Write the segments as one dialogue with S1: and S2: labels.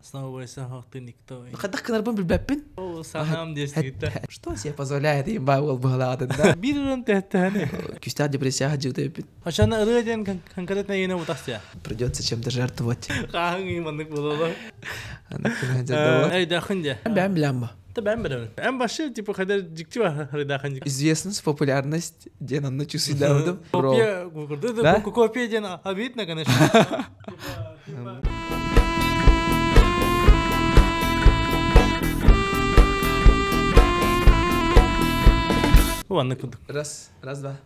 S1: Основывайся ты никто.
S2: Хайдах гынарбын билбэппин.
S1: О, санаам диэстигиттэ.
S2: Что себе позволяет им бай ол быһалаатын да?
S1: Биир ырын тэһтэһэни.
S2: Күүстээх депрессияҕа дьыыта эппит.
S1: Ачана ырыа диэн конкретно иинэ утастия.
S2: Придется чем-то жертвовать.
S1: Хааһын ии маннык буолала.
S2: Эй,
S1: дахын дьэ.
S2: Бэм билэмма.
S1: Та бэм билэмин. Эм башы типа хадер дьикти бар рыдахан.
S2: Известность, популярность диэн онно чувствуйдаабытым.
S1: Копия, копия диэн обидно, конечно. Маннык курдук.
S2: Раз, раз, два.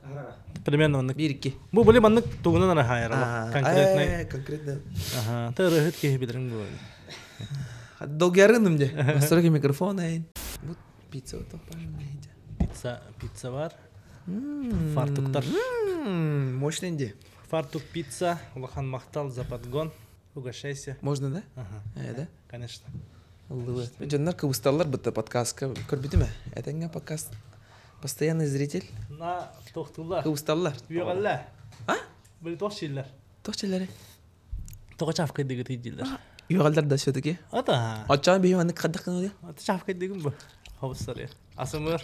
S1: Примерно маннык.
S2: Биир, икки.
S1: Бу были маннык тугунан арахайар. Конкретно.
S2: Конкретно.
S1: Ага. Ты рыһыт киһи билэрин бу.
S2: Долгиарыным де. Настройки микрофона. Вот пицца вот
S1: Пицца, пицца бар. Фартуктар.
S2: Мощный де.
S1: Фартук пицца, улахан махтал за подгон. Угощайся.
S2: Можно, да?
S1: Ага.
S2: Да?
S1: Конечно.
S2: Дьоннор кыбысталлар бытта подкастка. Көрбүтүм ээ. Этэҥҥэ подкаст постоянный зритель.
S1: На тохтуллар.
S2: Кыбысталлар.
S1: Үөҕэллэр.
S2: А?
S1: Били туох сииллэр?
S2: Туох сииллэрий?
S1: Тоҕо чаавкайдыгытый дииллэр.
S2: Үөҕэллэр да все-таки.
S1: Ата.
S2: Оччоон биһи маннык хайдах гынабыт?
S1: Ата чаавкайдыгын бу. Хобуссарыа. Асымыр.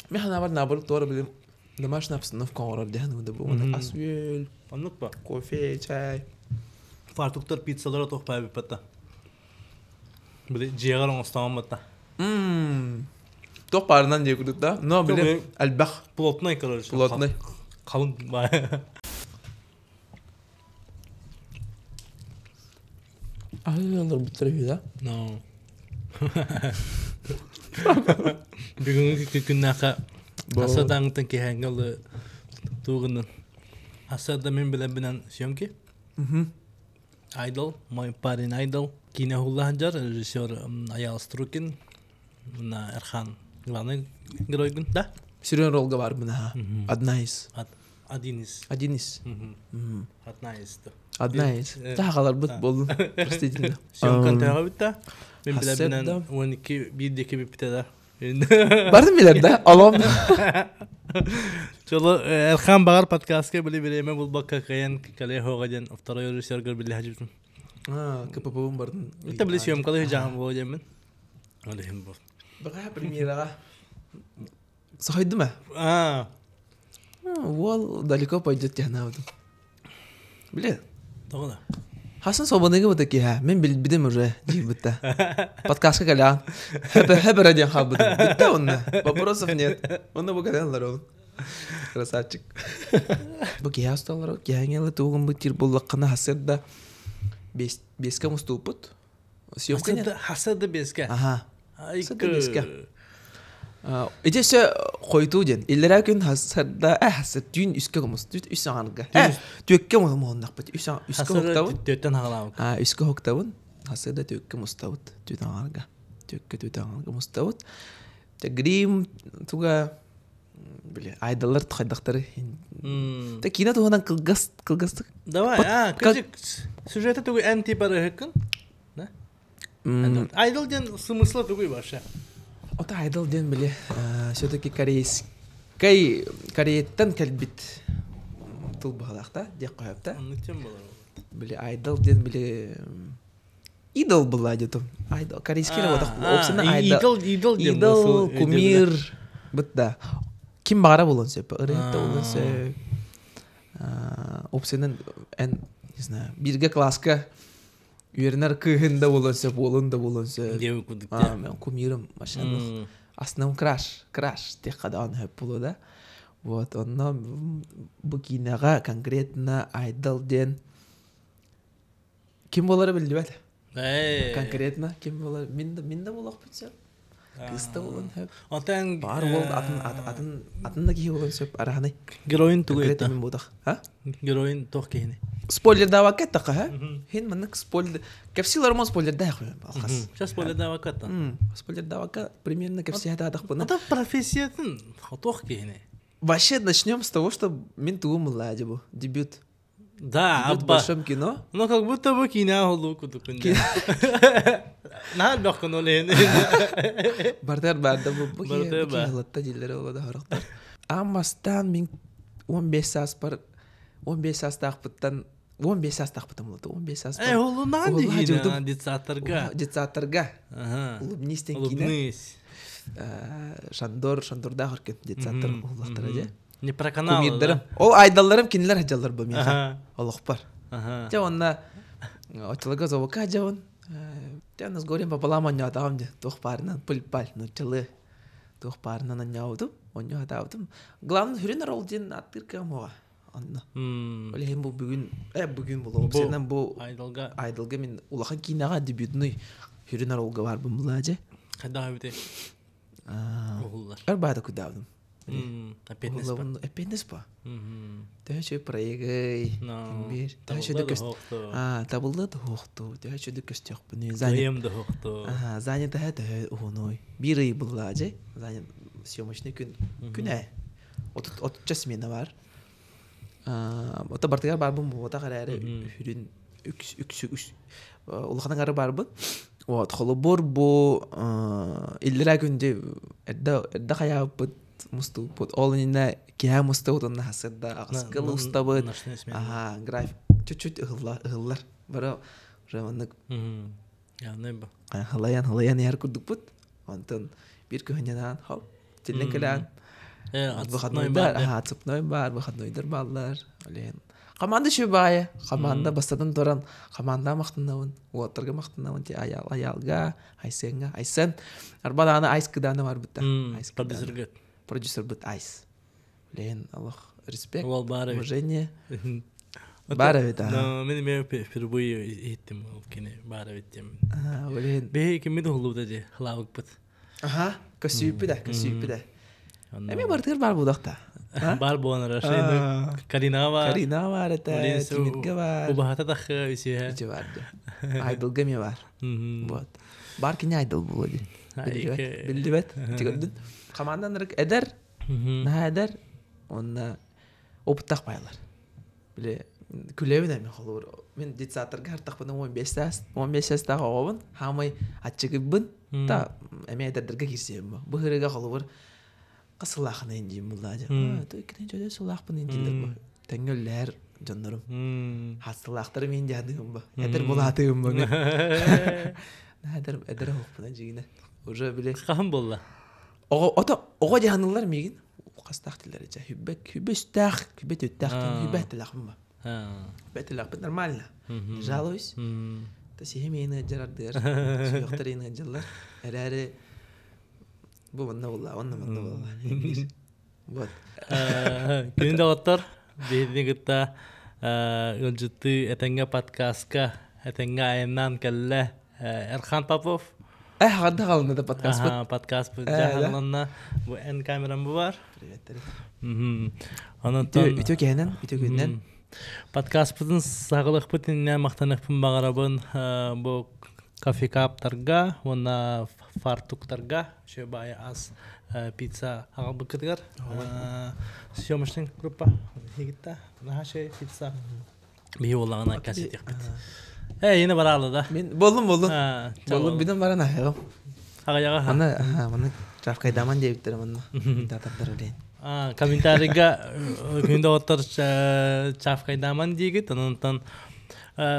S2: Мен ханабар наоборот туора билим домашняя обстановка оҥорор диэн да бу ас-үөл,
S1: Оннук ба?
S2: кофе, чай.
S1: Фартуктар пиццалара туох баайбыппата. Били дьиэҕэр оҥостоон
S2: Мм. Туох баарынан диэ курдук да. Но били элбэх.
S1: Плотный, короче.
S2: Плотный.
S1: Халыҥ баай.
S2: Аһыы үһү да?
S1: No. Бүгүҥҥү күннээххэ хасадаҥтан киһээҥҥэ олы тугунан хасада мин билэрбинэн съемки. Айдол, мой парень Айдол. Киинэ уһулла сылдьар режиссер Аял Струкин на Эрхан главный геройгун, да?
S2: Сүрүн ролга барбын аха. Одна из.
S1: Один из.
S2: Один из.
S1: Одна из.
S2: Одна из. Таһаҕаларбыт буоллун. Простительно.
S1: Съемкан төһөҕө бүтта. Мин билэрбинэн 12 биир диэки бүппүтэ да.
S2: Бардым билэр да? Олом.
S1: Чоло Эрхан Багар подкастка били бириэмэ булбакка кыайан кэлэ хоҕа диэн второй режиссергар били хажыбытым.
S2: А, КПП-бын бардым.
S1: Это били съемкалы жаһан буо диэммин. Ол иһин бу.
S2: Баҕа премьераҕа Сахайдым ээ.
S1: А.
S2: Уол далеко пойдет диэн Блин.
S1: Тоҕо да?
S2: Хасан собаныгы быта киһэ. Мин билбитим уже диир Подкастка кэлэҕин. Хэбэрэ диэн хаалбытым. Бүттэ онно. Вопросов нет. Онно бу кэлэн олоробун. Красавчик. Бу киһи асталлар киһиҥ тугун быттир буллаххына хасырда беске мустууппут. Съемка нет.
S1: Хасырда беске.
S2: Ага. Хасырда беске. Ити өссө хойутуу диэн. Иллэрээ күн хасарда э хасар түүн үскэ комус үс аҥарга. Э түөккэ муһуннахпыт. Үс үскэ хоктабын.
S1: Түөттэн хагалаабыт.
S2: А үскэ хоктабын. Хасарда түөккэ мустабыт. Түүт аҥарга. Түөккэ түүт аҥарга мустабыт. Грим туга били айдаллар хайдахтары. Та киинэ туһунан кылгас кылгастык.
S1: Давай, а, кырдьык сюжеты тугу эн типа ырыһыккын? Айдол диэн смысла тугуй вообще?
S2: Ото айдол диэн били все-таки корейскай Кореяттан кэлбит тыл быһалаах да диэх хоһоп да.
S1: Оннук тем болар.
S2: Били айдол диэн били идол была где-то. Айдол корейский работа. Собственно
S1: айдол. Идол
S2: идол кумир быт да. Ким баҕара буолуон сөп, ырыһыт да буолуон сөп. Опсенен эн не знаю, бииргэ класска үөрэнэр кыыһын да буолуон сөп, уолун да буолуон сөп.
S1: Диэбит курдук
S2: дии. Мен кумирым машиналық. Основном краш, краш диэххэ даҕаны сөп буолуо да. Вот, онно бу киинэҕэ конкретно айдол диэн ким буолара биллибэт. Конкретно ким буолар мин да мин да буолуохпун сөп. Кыыс да буолуон сөп.
S1: Отон
S2: Баар уол атын атын атын да киһи буолуон сөп араһанай.
S1: Героин тугу
S2: Конкретно мин буолтах. А?
S1: Героин туох киһини?
S2: Спойлердаабакка эттэххэ, ха? Хин маннык спойлер кэпсиилэр спойлердаах алхас.
S1: Сейчас спойлердаабакка
S2: Спойлердаабакка примерно кэпсиэхэ
S1: Это профессиятын туох киһини?
S2: Вообще начнем с того, что мин тугум ылла бу дебют.
S1: Да,
S2: Дебют в большом кино.
S1: Ну как будто бы кино холу кудукун. Наһаа бөхкөн олehen.
S2: Бартар барда бу бу киһилатта диллери олода хорохтор. Аммастан мин 15 сааспар 15 саастаахпыттан 15 саастаахпытым буолуо. 15 саас.
S1: Э, улунаан дии детсадтарга.
S2: Детсадтарга. Улыбнись диэн киинэ.
S1: Улыбнись.
S2: Шандор, Шандордаах өркөн детсадтар уһуллахтара дьэ.
S1: Не про канал.
S2: Кумирдарым. Ол айдалларым кинилэр сылдьаллар бу миэхэ. Олохпор. Дьэ онно оччолорго зовука дьабын. Дьэ онно с горем пополам оонньоотоҕум дьэ. Туох баарынан пыль-паль нууччалыы. Туох баарынан оонньообутум, оонньуу сатаабытым. Главное сүрүн роль диэн ааттыыр кыам уоҕа. Онно. Ол иһин бу бүгүн бүгүн булуом. Сенен бу
S1: Айдолга
S2: Айдолга мин улахан киинэҕэ дебютный сүрүн ролга барбын булаа дьэ.
S1: Хайдах эбитий? Уһуллар.
S2: Өр баада кудаабдым.
S1: Эппиэтинэс ба.
S2: Эппиэтинэс ба. Төһө үчүгэй проегый. Бир. Төһө үчүгэй көст. Аа, табылла да хуохту. Төһө үчүгэй көстүөхпүнүй.
S1: Занят да хуохту.
S2: Аа, занят төһө уһунуй. Бир ый булла же. Занят съемочный күн. Күнэ. Отучча смена бар. Ото бартыгар барбын буотах эрээри үрүн үксү улахан аҥары барбын. Вот, холобур бу иллэрээ күндү эрдэ эрдэ хайаабыппыт мустубуппут. Ол иннинэ киэһэ мустубут уонна сарсыарда аҕыска устабыт. Аха, график чуть-чуть ыһыллар. Бары уже маннык хылайан хылайан иһэр курдукпут. Онтон биир күһүннэнэн хоп тиллэн кэлээн выходнойдар, аха, цепной бар, выходнойдар бааллар. Олен Команда үчүгэй баайа. Команда бастатан туран команда махтанабын, уолаттарга махтанабын ти аял аялга, Айсенга, Айсен. Арба даҕаны Айс кыдааны барбыта. Айс
S1: Продюсерга.
S2: Продюсербыт Айс. Блин, Аллах, респект,
S1: Уол баар эбит.
S2: уважение. Баар эбит, аха.
S1: Но мин эмиэ впервые иһиттим ол кини баар эбит диэн.
S2: Блин.
S1: Биһи киммит уһуллубута дии, хлавыкпыт.
S2: Аха, көссүүппүт көссүүппүт Эмиэ бартыгар баар буолуохта.
S1: Баар буолан эрэр. Карина бар.
S2: Карина бар этэ, Тимиргэ бар.
S1: Убаһата тахы үсүһэ.
S2: Үчү бар дии. Айдылга эмиэ бар. Вот. Бар кини айдыл буолуо дии. Биллибэт. Биллибэт. Көрдүн. Команданырык эдэр, наһаа эдэр, уонна опыттаах баайлар. Били күлэбин эми холобур. Мин детсадтарга хартахпына 15 саас, 15 саастаах оҕобун, хаамай аччыгыйбын, та эмиэ эдэрдэргэ киирсиэм. Бу хырыга холобур хас сылаахын индиим буллаа дьэ. Иккитин чөдө сылаахпын индиилэр бу. Тэҥҥэ үллэһэр дьоннорум. Хас сылаахтары мин дьаныым бу. Эдэр булаатыым бу. Эдэр эдэр оһохпуна дьигинэ. Уже били
S1: Хаһан буолла?
S2: Оҕо ото оҕо дьаһаныллар миигин хастаах тиллэр дьэ хүббэ хүббэ үстээх хүббэ түттээх хүббэ тилэхпин ба хүббэ тилэхпин нормально не жалуюсь та сиһим иин ыалдьар ардыгар сүһүөхтэр иин ыалдьаллар эрээри бу манна буолла онно манна буолла вот
S1: Күнүн доҕоттор биһигини кытта ыалдьыттыы этэҥҥэ подкастка этэҥҥэ айаннаан кэллэ Эрхан Попов
S2: Э, ханна хаалынна да подкастпыт?
S1: Подкастпыт дьаһалланна. Бу эн камерам бу бар.
S2: Привет.
S1: Онон
S2: үтүө киһинэн, үтүө күннэн.
S1: Подкастпытын саҕалыахпыт иннинэ махтаныахпын баҕарабын бу кофекаптарга уонна фартуктарга үчүгэй баайы ас пицца аҕалбыккытыгар съемочный группа хигитта наһаа үчүгэй пицца биһи буоллаҕына кэситиэхпит э ини бараалы да
S2: Мин боллум боллум. Боллум бүтэн баран аһыам.
S1: Аҕыйаҕа
S2: Аны аха маны чавкайдаман диэбиттэрэ манна. Комментатордар үлээн.
S1: Комментарийга күн доҕоттор чавкайдаман диигит онтон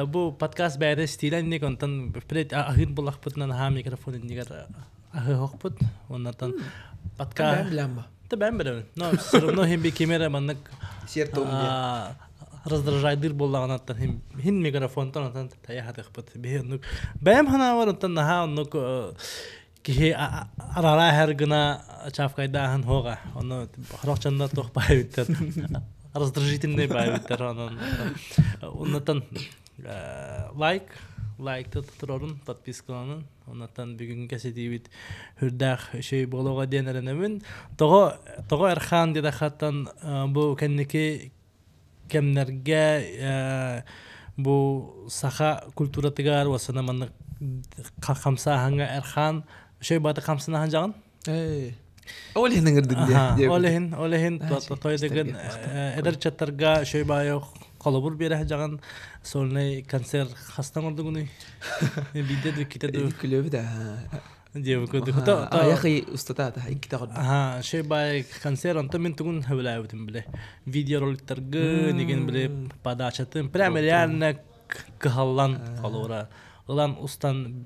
S1: бу подкаст бэйэтэ стилэ инник онтон впредь аһыыр булахпытынан аһаа микрофон иннигэр аһыахпыт оннортон подкаст
S2: Бэм билэмма.
S1: Та бэм билэбин. Но все равно хим би кимере маннык
S2: Сиэр туом диэн.
S1: Раздражайдыыр буоллаҕына хин хин микрофонтан онтон тайа хатыахпыт. Биһи оннук бэйэм ханаабар онтон наһаа оннук киһи арара иһэр гына чавкайдааһын хуоҕа. Ону хорох дьоннор туох баайбыттар раздражительный баайбыттар онон оннотон лайк лайкты турорун подпискаланын оннотон бүгүн кэсэтиибит үрдээх үчүгэй буолуоҕа диэн эрэнэбин тоҕо тоҕо Эрхан диэтэххаттан бу кэнники кэмнэргэ бу саха культуратыгар уонна маннык хамсааһыҥҥа Эрхан үчүгэй баата хамсанаһан дьаҕын
S2: Ол иһин ыҥырдыҥ диэ.
S1: Ол иһин, ол иһин тойдыгын эдэр ыччаттарга үчүгэй баайы холобур биэрэ дьаҕын сольный концерт хастан ордугунуй? Биирдэ ду, иккитэ ду?
S2: Күлүөбүт.
S1: Диэбит курдук.
S2: Аҕыйах ый устата иккитэ көрдүм.
S1: Аха, шей бай концерт онтон мин тугун сөбүлээбитим биле. Видеороликтаргын, игин биле подачатын прямо реально кыһаллан холура ылан устан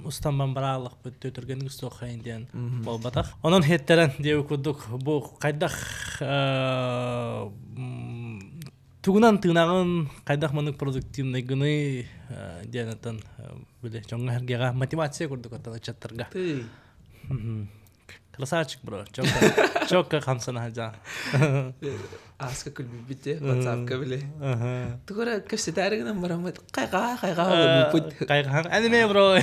S1: устан бамбараалахпыт төтөргөнүк суоххайын диэн буолбатах. Онон хеттерен диэбит курдук бу хайдах тугунан тыынаҕын хайдах маннык продуктивныйгыный диэн аттан били дьоҥҥо сэргэҕэ мотивация курдук аттан ыччаттарга. Красавчик бро, чётко, чётко хамсана сылдьаҕын.
S2: Ааска күлбүппүт дии, WhatsApp-ка били. Тугу эрэ кэпсэтээри гынан бараммыт хайҕаа хайҕаа олорбуппут.
S1: Хайҕаан аниме бро.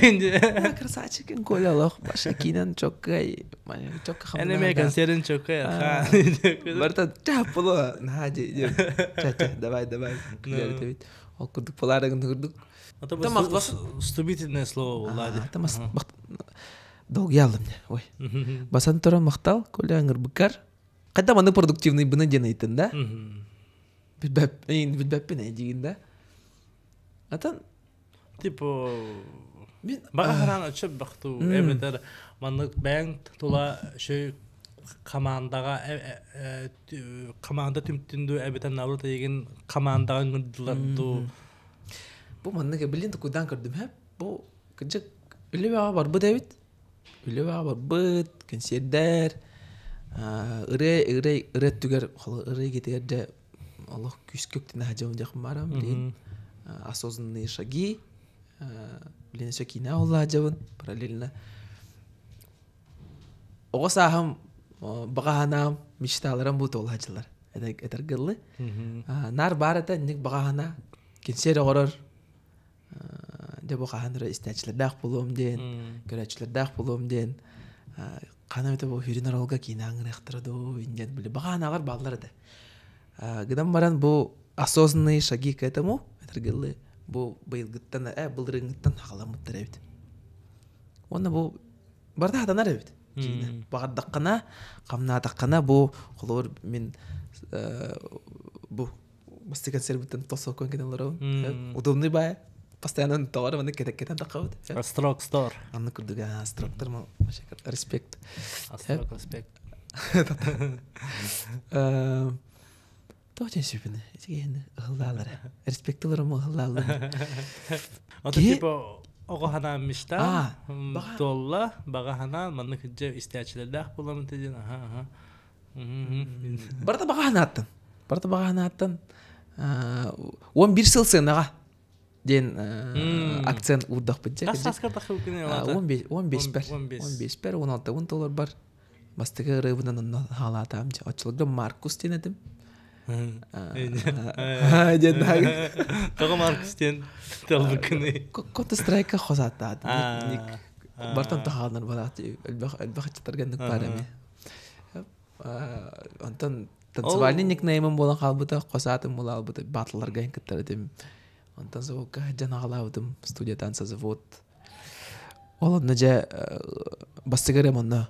S2: Красавчик Коля олох баша киинэн чоккай, чокка хамнаа.
S1: Аниме концерин чоккай.
S2: Барыта чааппыло наһаа дии. Ча-ча, давай, давай. Күлэр Ол курдук полаарыгын курдук.
S1: Вступительное слово буолла.
S2: Долгуйаллым дьэ. Ой. Басан туран махтал, Коля ыҥырбыккар. Хайда маннык продуктивныйбына диэн ыйыттын да? Билбэппин ээ диигин да? Атын
S1: Типа мин баҕа хараан оччо бахтуу эбэтэр маннык бэйэҥ тула шөй командаҕа команда түмтүн дуу эбэтэр наоборот эйигин командаҕа ыҥырдылар дуу
S2: бу маннык билин тукуйдаан көрдүм һэ бу кырдьык үлэ бөҕө барбыт эбит. Үлэ бөҕө барбыт, кэнсиэрдэр, ырыа ырыа ырыа өттүгэр ырыа эйгэтигэр дьэ олох күүскэ үктэнэ сылдьабын диэхпин баарам билигин осознанные шаги билигин өссө киинэ оҕолоодьабын параллельно оҕо сааһым баҕа санаам мечталарым бу туола сылдьаллар этэргэ дылы наар баар этэ инник баҕа санаа кэнсиэр оҥорор дьэ бу хаһан эрэ истээччилэрдээх буолуом диэн, көрөөччүлэрдээх буолуом диэн, хаһан эбитэ бу Хүрүн Оролга киинэ аҥырыахтара дуу диэн били баҕаанаҕар бааллар этэ. Гынан баран бу осознанные шаги к этому этэргэлли бу быйылгыттан былырыыҥҥыттан хаҕаламмыттар эбит. Уонна бу барыта хатанар эбит. Баҕардаххына, хамнаатаххына бу холобур мин бу Бастакы консервыттан тосокон кэнэн олоробун. Удобный баай. Постоянно тоҕор маннык кэтэн таххабыт.
S1: Строк стор.
S2: Анны курдук строктар респект.
S1: Строк респект.
S2: Тоҕо дьэн сүбүнэ? Итигиһини ыһыллаалара. Респектыларым ыһыллааллар.
S1: Ото типа оҕо ханаан мечта туолла, баҕа ханаан маннык дьэ истээччилэрдээх буоламын диэн аха аха.
S2: Барыта баҕа санааттан. Барыта баҕа санааттан 11 сыл сыанаҕа диэн акцент уурдахпыт дьэ. 15-пэр. 15-пэр, 16-бын толорбар бастакы ырыабынан онно хаалаатаам дьэ. Оччолорго Маркус диэн этим. Диэн
S1: Тоҕо Маркус диэн талбыккыный?
S2: Counter Strike хос ааттаатым. Ник бартан тахаалнар бараат элбэх элбэх ыччаттарга ник баар эми. Онтон танцевальный никнеймым буолан хаалбыта, хос аатым буола хаалбыта, батлларга кыттар этим. Онтон звукка дьан аҕалаабытым, студия танца завод. Ол онно дьэ бастакы ырыам онно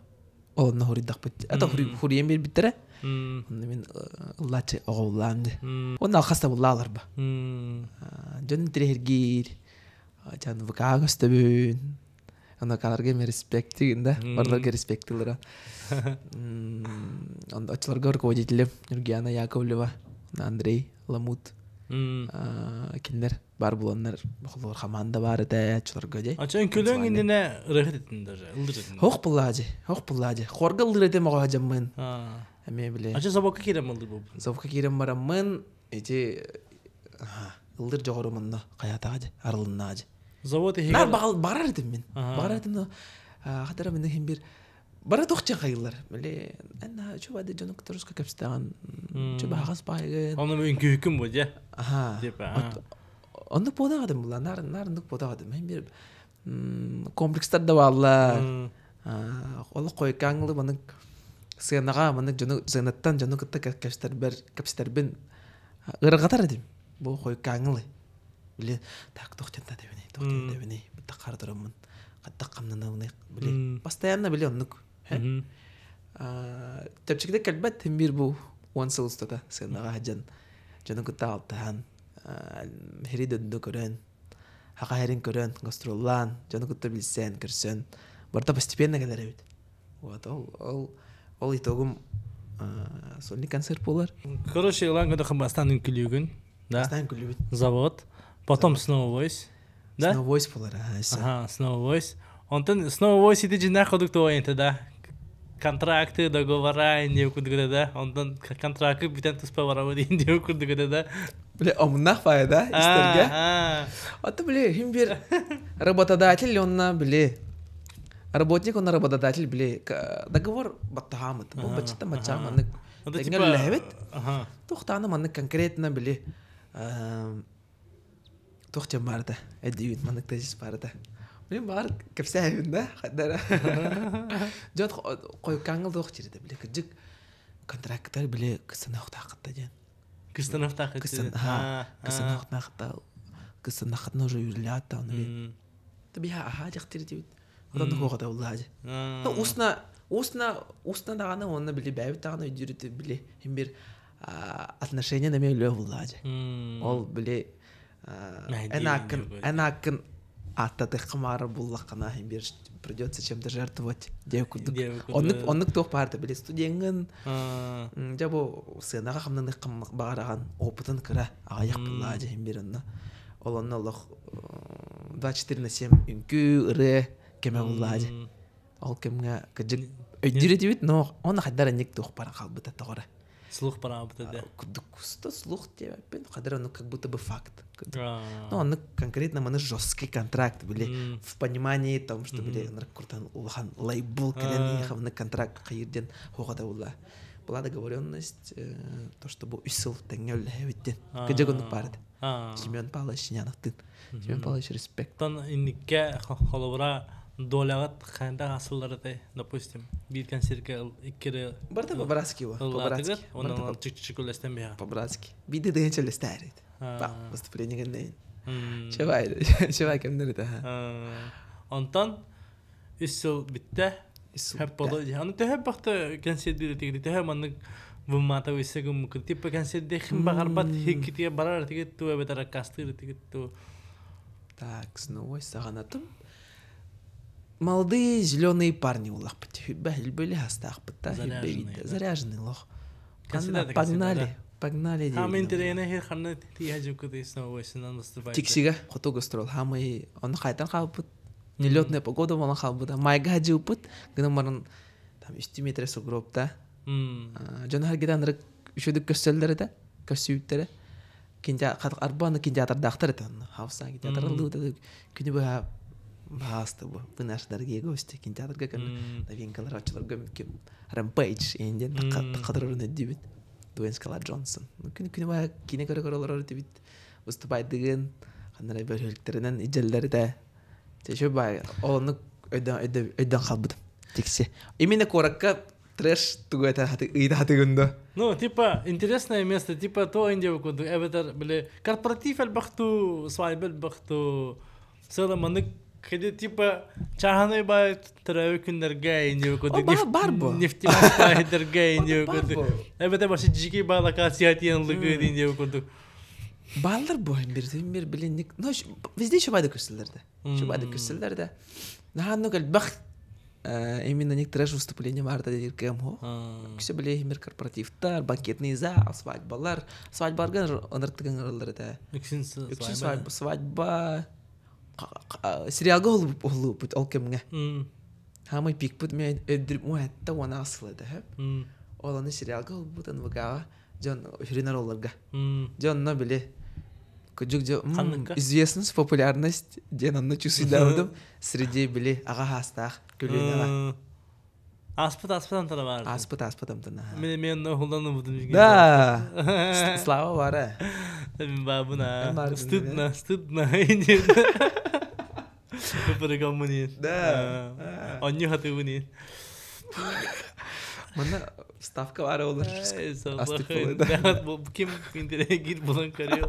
S2: ол онно хуруйдахпыт. Это хуруйан биэрбиттэрэ. Онно мин ыллааччы оҕоллаам дии. Онно алхас да буллааларба. Дьон интириэһиргиир, дьон ВК көстөбүн. Онокаларга эми респектигин да, барларга респектилара. Оччолорго руководителем Нургиана Яковлева, Андрей Ламут кинилэр бар буланнар холуор хамаанда бар этэ оччолорго дии.
S1: Очон күлөң иннинэ ырыһыт этин даже, ылдыр этин.
S2: Хох буллаажы, хох буллаажы. Хорга ылдыр этим оҕо дьаммын. Эмиэ биле.
S1: Ача заводка киирэн ылдыр буолбут.
S2: Заводка киирэн бараммын, ити ылдыр дьоҕурум онно хайатаҕа дьэ, арылыннаҕа дьэ.
S1: Завод иһигэр...
S2: Наар баҕарар этим мин. Баҕарар этим но хатара мин иһин бир бары тохча хайыллар. Били эн чуба де дьону кытары руска кэпсэтэҕин чуба хаҕас баайгын.
S1: Ону үҥкүүкүм бу дьэ.
S2: Аха. Оннук буолаҕадым була наар наар оннук буолаҕадым. Мин бир комплекстар да бааллар. Олох хойуккааңылы манык сыанаҕа манык дьону сыанаттан дьону кытта кэпсэтэрбэр кэпсэтэрбин ыарырҕатар этим. Бу хойуккааҥылы. Били так туох диэн тэбиний, туох диэн тэбиний, быттах хара тураммын, хаттах хамнанабыный, били постоянно били оннук. Чэпчэкитик кэлбэт тим биир бу 10 сыл устата сыанаҕа сылдьан дьону кытта алтыһан, хири дойду көрөн, хаха хэрин көрөн, гастроллаан, дьону кытта билсэн, көрсөн, Барыта постепенно кэлэр эбит. Вот ол ол ол итогум сольный концерт буолар.
S1: Короче, ылан көтөхөн бастаан үҥкүлүүгүн, да?
S2: Бастаан үҥкүлүүбүт.
S1: Завод, потом Snow Voice, да?
S2: Snow Voice буолар, аха,
S1: Ага, Snow Voice. Онтон Snow Voice ити дьиннээх курдук туойанта да? Контракты, договора инде курдук да? Онтон контракты бүтэн туспа барабы инде курдук да?
S2: Бля, омуннаах баайа да, истэргэ. Аты, бля, хим бир работодатель онна, бля, работник онна работодатель, бля, договор баттаһаамыт. Бу баччата маччаа маннык тэҥҥэ үлэлэһэбит. Туохтааны маннык конкретно, били, туох диэн баарыта, эдиибин маннык тезис баарыта. Блин, баар кэпсээбин да, хаддара. Дьон хойуккааҥҥыл туох дьиритэ, били, кырдьык контрактар, били, кысанахтааххытта диэн.
S1: Кыстанахтаах
S2: Кыстанахтаахта кыстанахтна уже юрлята он Биһа аха дьахтир дибит. Одан хуоҕата уллаажы. Ну устна устна устна даҕаны уонна били бэйэбит даҕаны өйдүүрүт били хим бир отношения нэмэ үлэ уллаажы. Ол били эн ааккын эн ааккын ааттатыахха маара буллаххына хим бир придется чем-то жертвовать диэ курдук. Оннук оннук туох баарда били студеҥҥын дьэ бу сыанаҕа хамнаныахха баҕараҕан опытын кыра аҕыйах буллаажы хим бир онно ол онно олох 24 на 7 үҥкүү, ырыа кэмэ буллаа дьэ. Ол кэмҥэ кырдьык өйдүүр этибит, но он хайдар анник туох баран хаалбыта тоҕо
S1: Слух бараабыта да.
S2: Курдук слух диэбэппин, хайдар ону как будто бы факт. Ну, онно конкретно маны жесткий контракт были в понимании том, что били куртан улахан лейбл кэлэн ихавны контракт хайыр диэн хуоҕата була. Была договоренность, то, что бу үс сыл тэҥҥэ үллэһэбит диэн. Кыдьык оннук баар этэ. Семен Павлович Синяновтын. Семен Павлович респект.
S1: Тон инникке холобура доляҕыт хайдах асыллар этэй, допустим, биир концертке иккири
S2: Барда по-братски его. По-братски.
S1: Онон чик-чик үлэстен биһа.
S2: По-братски. Биде дыгын челестәрит. Ба, выступление гэннейн. Чевай, чевай кемнер это.
S1: Онтон үс сыл бүттэ. Хөп болу. Аны төһө бахта концерт биир төһө маннык вымата висегум типа концерт багарбат хиккитие барар тигит ту эбетер аккастыр тигит ту.
S2: Так, снова саганатым. Молодые зеленые парни улахпыт. Хүббэ хастаахпыт
S1: Заряженные,
S2: заряженный лох. Погнали, погнали.
S1: Хам интерене хер ханна тиha жукут снова весенан выступать.
S2: Тиксига хоту гастрол хамы он хайтан хаалбыт. Нелетная погода болан хаалбыт. Майга жыуппут. Гынан баран там 3 метр сугробта. Дьон харгидан ырык үчүдүк көссөллөр этэ, көссүүттэрэ. Кинтя арбаны кинтеатрдаахтар этэ онно. Хавсан кинтеатр ыллыбыт күнү быһа баасты бу. Вы наши дорогие гости. Кинтеатрга көн новинкалар очолорго ким Rampage инден таққадырын эддибит. Дуэйн Скала Джонсон. Күнү күнү быһа кине көрө көрө олорор этибит. Выступайдыгын ханнара бөрөлтөрүнэн иджеллери да. Чэшө бай олонну өйдөн өйдөн халбытым. Тикси. Именно куоракка трэш тугу этэ хаты ыйда хатыгында.
S1: Ну, типа, интересное место, типа, то инде курдук, эбэтэр, били, корпоратив элбэхту, свадьба элбэхту, сыла маннык кеде типа чааһынай бай төрөөбүт күннэргэ инде курдук.
S2: О, бар бу.
S1: Нефтемаш байдарга инде
S2: Бар
S1: курдук.
S2: бу.
S1: Эбэтэр башы жики бай локация тиен лыгы инде курдук.
S2: Баллар бу бир бир билинник. Ну, везде еще байды көстөлөр да. Еще байды көстөлөр да. Наһаа элбэх именно ник трэш выступление бар да дир кем хо. Күсө биле химер корпоративтар, банкетный зал, свадьбалар. Свадьбаларга ыныртыгын ырылар да.
S1: Үксүн
S2: Үксүн свадьба, свадьба. Сериалга олу ол кемге. Хамай пикпут мен өдүрүп муэтта уана асылы да хөп. Ол аны сериалга олбут НВК дьон хүрүнөр олларга. Дьон но биле Кыдьык дьэ
S1: Ханныкка?
S2: известность, популярность диэн онно чувствуйдаабытым среди били аҕа хаастаах көлүөнэҕэ.
S1: Аспыт аспыт антара бар.
S2: Ааспыт ааспыт амтана.
S1: Мен мен хулданыбытым.
S2: Да. Слава бара.
S1: Мен бабына.
S2: Мен бардым,
S1: Стыдно, стыдно. Көпөргөмүнин.
S2: Да.
S1: Онню хатыбынин.
S2: Манна ставка бара олар. Астык болду.
S1: Ким интернет булан көрüyor.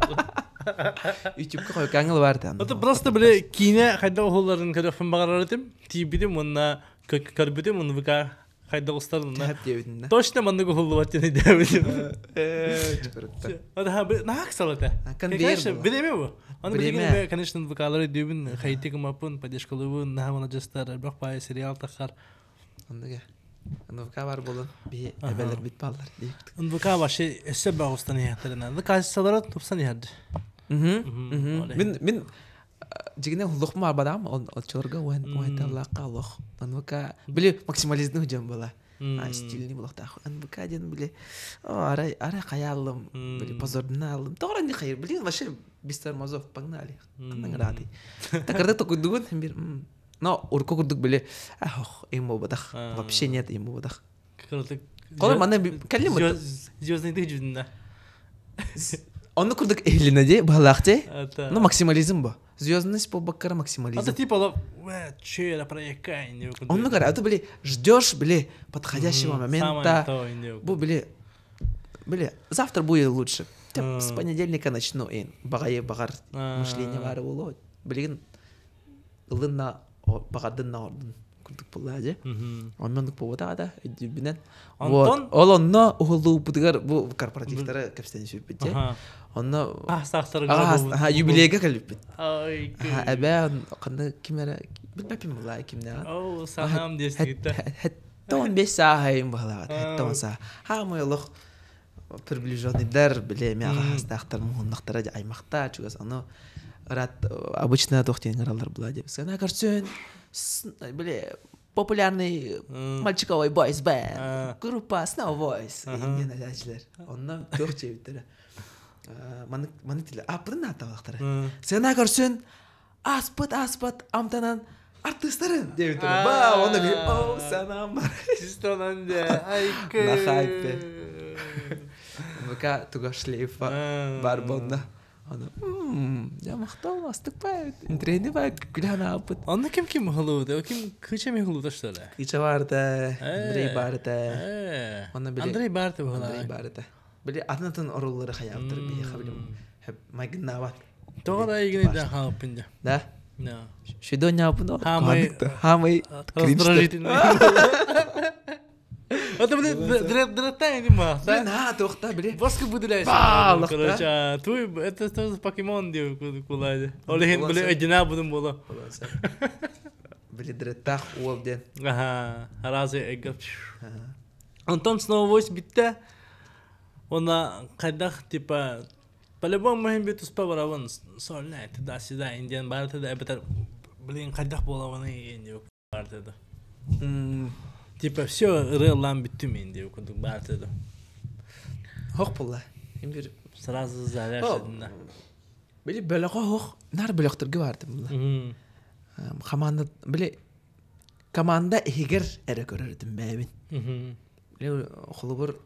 S2: Ютубка койкаңыл бар да.
S1: Это просто биле кийне хайда оһолларын көрөфүн багарар этим. Тиибитим уонна көрбүтүм уонна ВК Хайда устарына.
S2: Тэп диэбитиннэ.
S1: Точно маннык уһуллубат диэн өйдөөбүтүм.
S2: Чукурутта.
S1: Наһаа ыксал этэ.
S2: Конвейер
S1: Конечно,
S2: була.
S1: бириэмэ бу. Аны
S2: Бириэмэ.
S1: билигин конечно, НВК-лары өйдүүбүн, хайтик ымаппын, поддержкалыыбын, наһаа маладьыстар, элбэх баайы сериал таххар.
S2: Оннуга. НВК бар буолан биһи эбэлэрбит бааллар диэбит.
S1: НВК вообще өссө бөҕүстэн иһэхтэринэ. Ну, качестволара тупсан иһэрди.
S2: Мин мин дьигинэ уллух марбадам он оччолорго уэн уэнталлаахха олох НВК били максимализм дьон была стильный булахтаах НВК диэн били арай арай хайааллым били позордуна аллым тоҕо не хайыр блин вообще без тормозов погнали ханна ыраатый такарда токуйдугун бир но урку курдук били ох им буолбатах вообще нет им буолбатах Колор манна кэллим
S1: Звездный дык
S2: Онну курдук иһилинэ дии баһылаах дии. Ну максимализм бу. Звездность буолбаккара максимализм.
S1: Это типа че проекка
S2: Онну кара, это били ждешь били подходящего момента. Бу били били завтра будет лучше. С понедельника начну ин бағайы бағар мышление бары боло. Билигин ылынна баҕардын ордун курдук буоллаа дьэ. Оннон буолбатаҕа да өйдүүрбүнэн.
S1: Онтон
S2: Ол онно уһуллууппутугар бу корпоративтары кэпсэтэн сүппүт дьэ. Онно
S1: аһаастаахтарга
S2: юбилейга кэлбиппит. Эбээ ханна ким эрэ билбэппин буоллаа кимнээҕин.
S1: Оо санаам диэстигиттэ.
S2: 75 сааһайым баһылаҕат 70 саа. Хаамай олох приближенныйдар били эмиэ аҕаһаастаахтар муһуннахтара аймахта чугас ону рад обычно туох диэн ыҥыраллар була диэбит сына көрсүн били популярный мальчиковый boys band группа Snow Voice диэн этээчилэр онно туох диэбиттэрэ маннык маннык тилэ ааппытын ааттаабатахтара сына көрсүн ааспыт ааспат амтанан артыыстарын диэбиттэрэ ба онно би о санаам бар
S1: Чистонан дэ айкы
S2: на хайпе ВК туга шлейфа бар бонна Аны я махтал астык баайт интриэни баайт күлээн ааппыт
S1: Онно ким ким уһулууда? Ким кыча ми уһулуута что ли?
S2: Кыча баарта Андрей баарта Онно били
S1: Андрей баарта
S2: Андрей
S1: уһулаа.
S2: баарта били атын атын оруллары хайаабыттар биһиэхэ били майгыннаабат
S1: Тоҕо да игини да хаалыппын дьэ.
S2: Да?
S1: Да.
S2: Шедоняпын
S1: Хаамай
S2: Хаамай
S1: раздражительный. Это блин дреттайн не ма.
S2: Блин, а, туохта, били.
S1: Баска выделяйся.
S2: Баалыкта.
S1: Короче, туй это тоже покемон дип кулайды. Ол иһин били өйдүнэ будум буола.
S2: Били дреттах уол диэн.
S1: Аха, аразы эггап. Онтон снова вось битте. Она хайдах типа по-любому мөһим бит туспа барабын сольна туда сюда индиан барыта да эбэтэр блин хайдах буолабыный диэн барыта да. Типа все ырыалаан бүттүм ин диэбит курдук баарта да.
S2: Хох буолла. Им бир
S1: Сразу заряжен.
S2: Били бөлөҕө хох нар бөлөхтөргө бардым була. Команда били команда иһигэр эрэ көрөрдүм бэйэбин. Били холобур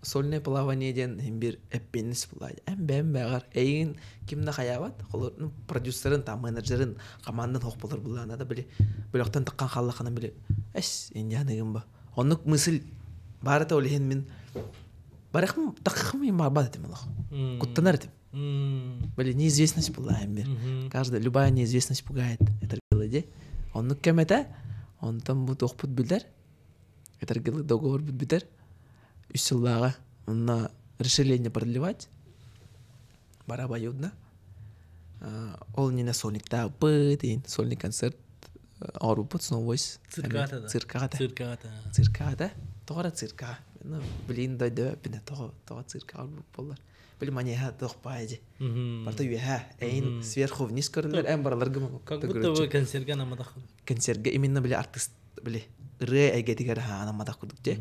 S2: сольное плавание диэн иһин бир эппиэннэс буолла. Эн бэйэм бэҕэр эйигин ким да хайаабат холобур ну продюсерын там менеджерин командан хох болор буллаана да били бөлөхтөн таххан хааллаххына били эс индианыгын ба. Оннук мысль баарата ол иһин мин барахым таххым барбат этим олох. Куттанар этим. Били неизвестность буолла иһин бир. Каждая любая неизвестность пугает. Это дии. Оннук кэм этэ, онтон бу туохпут билэр. Этэргилы договор бүтэр. Үс сыллааҕа онно решили не продлевать. Бара обоюдно. Ол иннинэ сольниктаабыт, иһин сольный концерт оҥорбуппут Snow Voice.
S1: Циркаҕа да.
S2: Циркаҕа да.
S1: Циркаҕа да.
S2: Циркаҕа да. Тоҕо эрэ циркаҕа. Ну, блин, дойдубаппин тоҕо тоҕо циркаҕа буоллар. Били манеха туох баайа дии. Барыта үөһэ, эйин сверху вниз көрүллэр, эн бараларга
S1: Как будто бы концерга наматах.
S2: концерга именно били артист били ырыа эйгэтигэр хаанамматах курдук дии.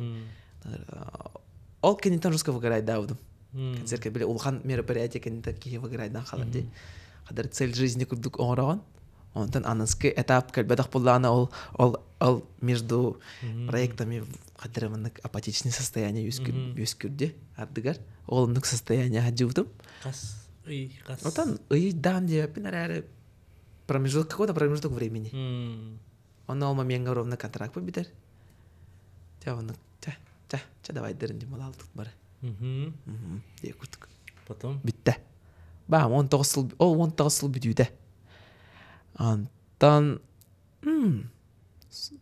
S2: Ол кэнниттэн русского выгорайдаабытым. Концертка били улахан мероприятие кэнниттэн киһи выгорайдан хаалар дии. Хадыр цель жизни курдук оҥороҕун. Онтон аныскы этап кэлбэтэх буоллаҕына ол ол ол между проектами хадыр маннык апатичный состояние үөскүр ардыгар. Ол оннук состояние сылдьыбытым.
S1: Хас ый хас.
S2: Отон ыйдаан диэбиппин эрээри промежуток какой-то промежуток времени. Онно ол момеҥҥа ровно контракт бүтэр. Чэ оннук чэ чэ чэ давай дэрин дьымалаалтыт бары. Диэ курдук.
S1: Потом
S2: Бүттэ. Баам 19 сыл ол 19 сыл бүтүүтэ. Онтон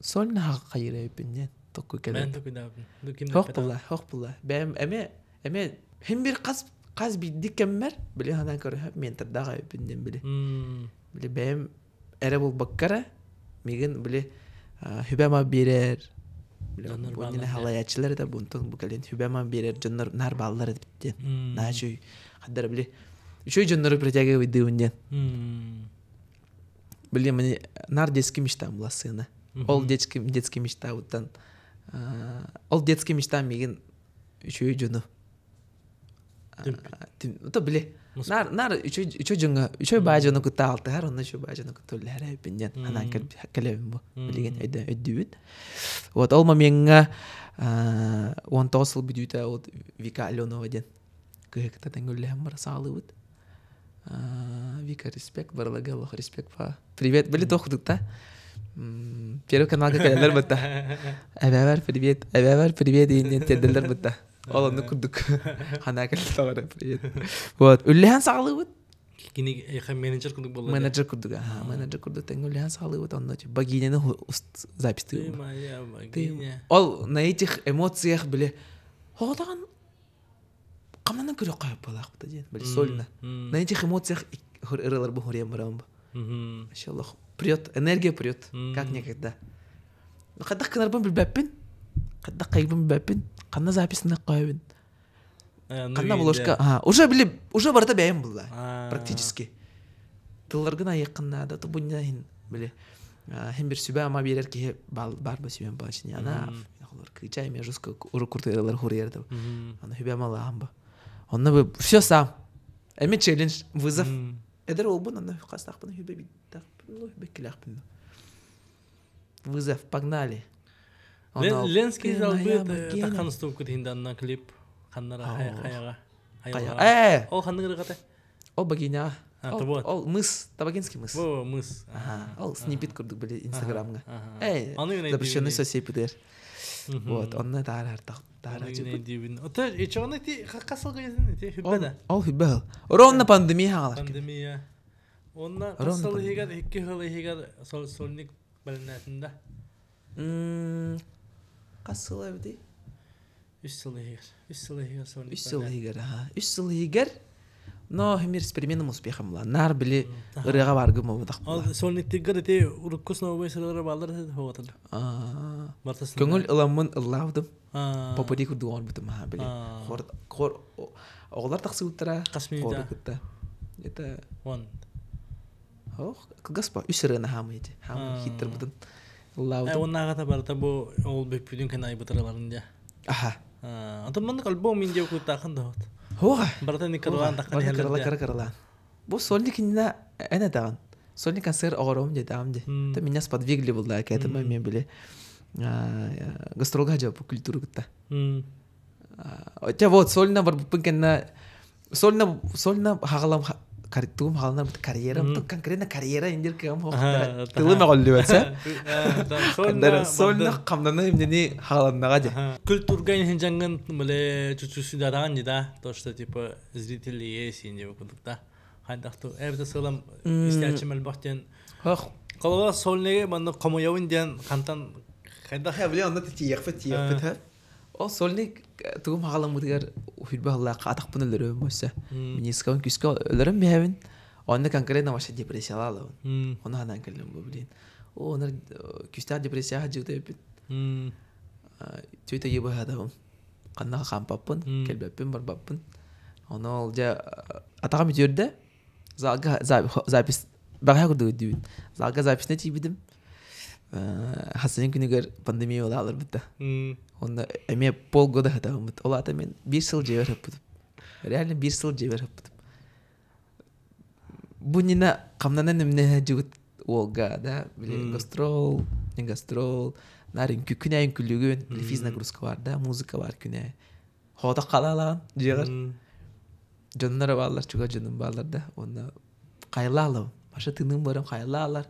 S2: сольно хайыр эбиппин диэн. Токку
S1: Бэйэн
S2: кэлэр.
S1: токуйдаабын. Ду ким
S2: Хох
S1: да
S2: була, хох була. Бэйэм эме эме хим бир хас хас биирдик кэммэр били ханаан көрөһө ментордаах эбиппин диэн били. Били бэйэм эрэ булбакка эрэ мигин били хүбэма биэрэр били
S1: Дьоннор
S2: бу
S1: бааллар
S2: иннинэ
S1: диэн.
S2: халайааччылар этэ бунтун бу кэлин хүбэма биэрэр дьоннор наар бааллар эбит диэн. Наһаа үчүгэй хаддара били үчүгэй дьоннору притягивайдыыбын диэн. Блин, мне нар детский мечта была сына. Ол детский, детский мечта уттан ол детский мечта мигин үчүгэй дьону то били нар нар үчүгэй үчүгэй дьоҥҥо үчүгэй баа дьону кытта алтыһар онно үчүгэй баа дьону кытта үллэһэр эбиппин диэн анаан кэлэбин бу билигин өйдүүбүн вот ол момеҥҥа 19 сыл бүтүүтэ вот Вика Аленова диэн кыһы кытта тэҥҥэ үллэһэн бара саалыыбыт Вика, респект, барыларга олох респект па. Привет, были тохтукта. Первый каналга кэлэллэр бытта. Эбэбэр привет, эбэбэр привет диэн тиэрдэллэр бытта. Ол оннук курдук. Ханаа кэллэҕэр привет. Вот, үллэһэн саҕалыыбыт.
S1: Кини менеджер курдук буолла.
S2: Менеджер курдук, аха, менеджер курдук тэҥҥэ үллэһэн саҕалыыбыт. Онно богиняны запись
S1: Ты моя богиня.
S2: Ол на этих эмоциях били хоҕотоҕон Хамнанан көрүөххэ сөп буолаахпыта диэн, били сольно. На этих эмоциях ырыаларбын хуруйан барабын бу. Вообще олох прет, энергия прет, как никогда. Хайдах гынарбын билбэппин, хайдах хайбын билбэппин, ханна записына қойбын. Ханна обложка, а, уже били, уже барыта бэйэм булла, практически. Тылларгын айыаххын наада, то бу иһин били хин бир сүбэ-ама биэрэр киһи баар ба сүбэм ба ана кыыча эмиэ жестко куртуйалар хуруйар да аны сүбэ-ама алааһым ба онно бы все сам эми челлендж вызов эдэр уолбун онно хастаахпын хүбэ биттахпын ну хүбэ килээхпин вызов погнали
S1: Ленский залбыт тахан устубукут иһин клип ханнара хаяга
S2: э
S1: ол ханныгы ырыгата
S2: Ол богиня. Ол мыс, Табагинский мыс.
S1: Во, мыс.
S2: Ол сниппет курдук были Инстаграмга. Эй, запрещенный соцсеть битер. Вот, онно таарар таарар
S1: Ота ичоны ти хасыл гыйсын ти хүббе
S2: Ол хүббе. Ровно пандемия хаалар.
S1: Пандемия. Онна хасыл ихигер икки хыл ихигер сольник бэлнэтинде.
S2: Хас сыл эбити?
S1: Үс сыл иһигэр. Үс сыл иһигэр сольник.
S2: Үс сыл иһигэр, аха. Үс сыл иһигэр но химир с переменным успехом була. Нар били ырыаға баргым болбатах
S1: була. Сольниктигер ити урукку сновой сыралары баалар хоҕотал.
S2: Көҥүл ыламмын ыллаабытым. Попури курдук оҥорбутум аха били. Хор хор оҕолор тахсыбыттара.
S1: Хас минута?
S2: кытта. Это
S1: Он.
S2: Ох, кылгас ба үс ырыаны хаамый ити. Хаамый хиттарбытын ыллаабытым.
S1: Оннааҕыта барыта бу ол бүппүтүн кэнэ айбытыраларын дьэ.
S2: Аха.
S1: Антон маннык альбом мин диэ куттаахын да хот.
S2: Хоға.
S1: Барыта никаралаан таххан
S2: Барыта кырала кыра кыралаан. Бу сольник инна эн этаҕын. Сольник концерт оҕором диэтаҕым ди. То меня сподвигли булла к этому мен били гастролга жапы культура кытта. Хотя вот сольно барбыппын кэннэ сольно сольно хагалам тугум хааланар карьерам конкретно карьера индир кыам тылым оҕоллубатса сольно хамнаны имнени хааланнаға де
S1: Культурга инхин жаңын мыле чучусудараан да то что типа зрители есть инде кудук да хайдахту эбде сылам истячим элбахтен
S2: Хох
S1: Колова сольнеге манны комоявын диэн хантан хайдах
S2: Били онно тиехпит тиехпит Ол сольник тугум хаҕаламмытыгар хүлбэ халлаахха атахпын өлөрөбүн босса. Минискабын күскэ өлөрөн биһэбин. Онно конкретно вообще депрессиялаалабын. Ону ханаан кэллим бу блин. О, онор күстээх депрессияҕа дьыыта эбиппит. Түйте ебыһадабым. Ханна хаампаппын, кэлбэппин, барбаппын. Ону ол дьэ атаҕым үтүөрдэ. Залга запись бэҕэһээ курдук өйдүүбүн. Залга записьна тиийбитим. Хасыйын күнүгэр пандемия буолааларбыт да. Онно эмиэ полгода сытабыммыт. Ол аата мен биир сыл дьиэбэр сыппытым. Реально биир сыл дьиэбэр сыппытым. Бу нина хамнанан эмне дьыбыт уолга, да, били гастрол, не гастрол, наар үҥкү күн аайы үҥкүлүгүн, били физнагрузка бар да, музыка бар күн аайы. Хоотох халаалаан дьиэҕэр. Дьоннор бааллар, чугас дьонум бааллар да. Уонна хайалаалабын. Маша тыыным барым хайалаалар.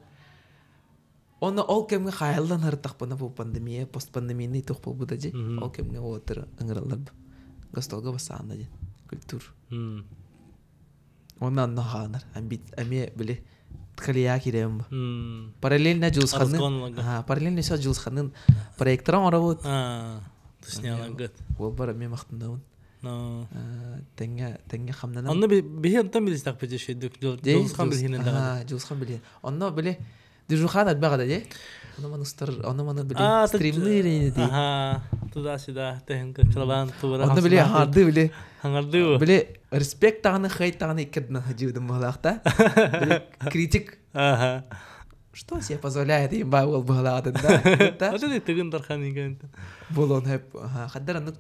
S2: Онно ол кэмҥэ хаайыллан сырыттахпына бу пандемия, постпандемийный туох буолбута дии. Ол кэмҥэ уолаттар ыҥыраллар гастролга бассаанна диэн культур. Онно онно хаанар. Эмиэ били Колея киирэн Параллельно Дьулусханын параллельно все Дьулусханын проекторын оҥоробут.
S1: Тусняларгыт.
S2: Уолбар эмиэ махтанабын. Тэҥҥэ тэҥҥэ хамнанан.
S1: Онно биһи онтон билистэхпит дьүшүйдүк. Дьулусхан билиһинэн даҕаны.
S2: Дьулусхан билиһин. Онно били Движухан элбэх да дии. Ону маны устар, ону маны били стримныыр ини дии.
S1: Аха, туда-сюда тэһин кыралаан тугура.
S2: Онно били хаҥардыы били.
S1: Хаҥардыы.
S2: Били респект даҕаны хейт даҕаны иккирдинэн хадьыыдым быһалаах да. Били критик.
S1: Аха.
S2: Что себе позволяет им баа уол быһалаатын да.
S1: Ата да тыгын дархан иген.
S2: Болон хэп. Хаддар аннык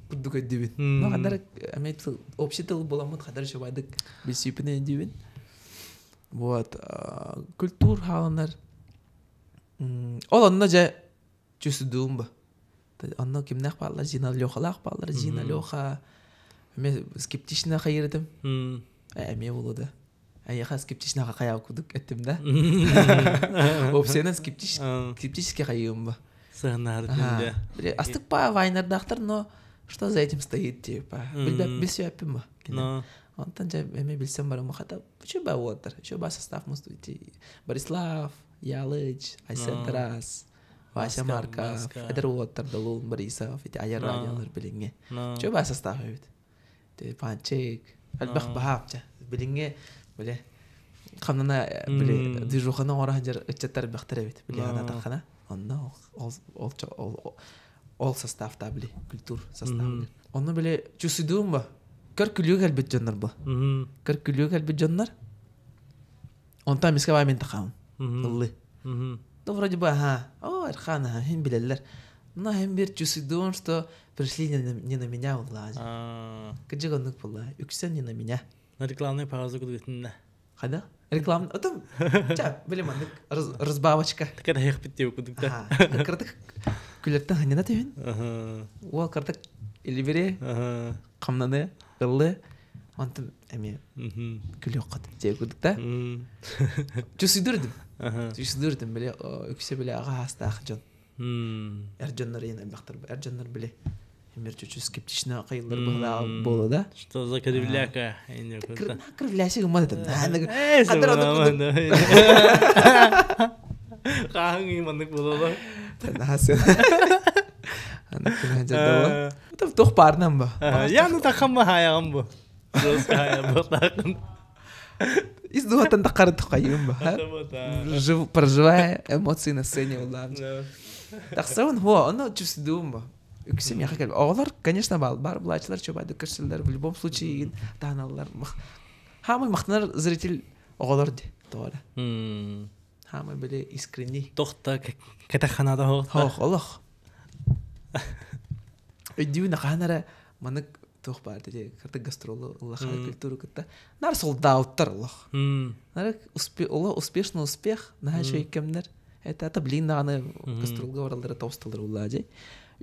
S2: курдук өйдүүбүн. Но хаддар эме общий тыл буламмыт хаддар шубайдык билсүүпүн өйдүүбүн. Вот культур хааланар. Ол онно дьэ чувствуем бы. Онно кимнээх бааллар? Зина Лехалаах бааллар. Зина Леха эмиэ скептично хайырытым. Эмиэ буолуо да. Айаха скептично хайаа кудук эттим да. Опсена скептически хайыым ба.
S1: Сыһыннаһар
S2: да. Астык па вайнердаахтар, но что за этим стоит типа? Билсөппүм ба. Онтон дьэ эмиэ билсэн барым хата Үчүгэй уолаттар, үчүгэй состав мустубут. Борислав, Ялыч, Айсен Тарас, Вася Марков, эдэр уолаттар Долун Борисов, ити Айар радиолар билиҥҥи. Үчүгэй состав эбит. Панчик, элбэх баһаапча. Билиҥҥи били хамнана били движуханы оҥоро сылдьар ыччаттар элбэхтэр эбит. Били анатаххына. Онно ол ол ол ол составта били культур состав. Онно били чувствуйдуум ба? Көр күлүү кэлбит дьоннор бу. Көр күлүү кэлбит дьоннор. Онтон эмискэ баа мин тахаам. Ыллы. Ну, вроде бы, ага, о, Эрхан, ага, хин билэллэр. Но хин бир чувствуйдуум, что пришли не на, не на меня улаажы. Кыдьык оннук буолла. Үксэ не на меня.
S1: На рекламный пауза кудугутунна.
S2: Хада? Реклам... Отом, ча, били маннык разбавочка.
S1: Такая хехпит диу кудугта.
S2: Кырдык күлэртэн ханньана түһүн. Уол кырдык илибири хамнаны ыллы онтон эмиэ күлүөххүт дии курдук да. Чусуйдурдум. Чусуйдурдум били үксэ били аҕа хаастаах дьон. Эр дьоннор иэн элбэхтэр эр дьоннор били эмир чуть-чуть скептично кайыллар быһылаа буолу да.
S1: Что за кривляка?
S2: Кривляси гыммат этим.
S1: Хаһың маннык буолуо.
S2: Наһаа Туох баарынан ба?
S1: Я ну тахамма хаайаҕым бу.
S2: Из духаттан таххары тухайым ба. Проживая эмоции на сцене улаам. Тахсабын хуа, оно чувствуем ба. Үксэ миэхэ кэлбэ. Оҕолор, конечно, баар бар булааччылар чубайды көрсөллөр. В любом случае таһаналлар. Хаамай махтанар зритель оҕолор ди. Тоҕо Хаамай били искренний.
S1: Тохта кэтэхханаата
S2: Хоох, олох. Өйдүүбүн хаһан эрэ манык туох баар дии кырдык гастролу улахан культуру кытта нар солдауттар олох. Нар олох успешный успех наһаа үчүгэй кэмнэр. Это ата блин даҕаны гастролга бараллара тоҕусталар уллаа дии.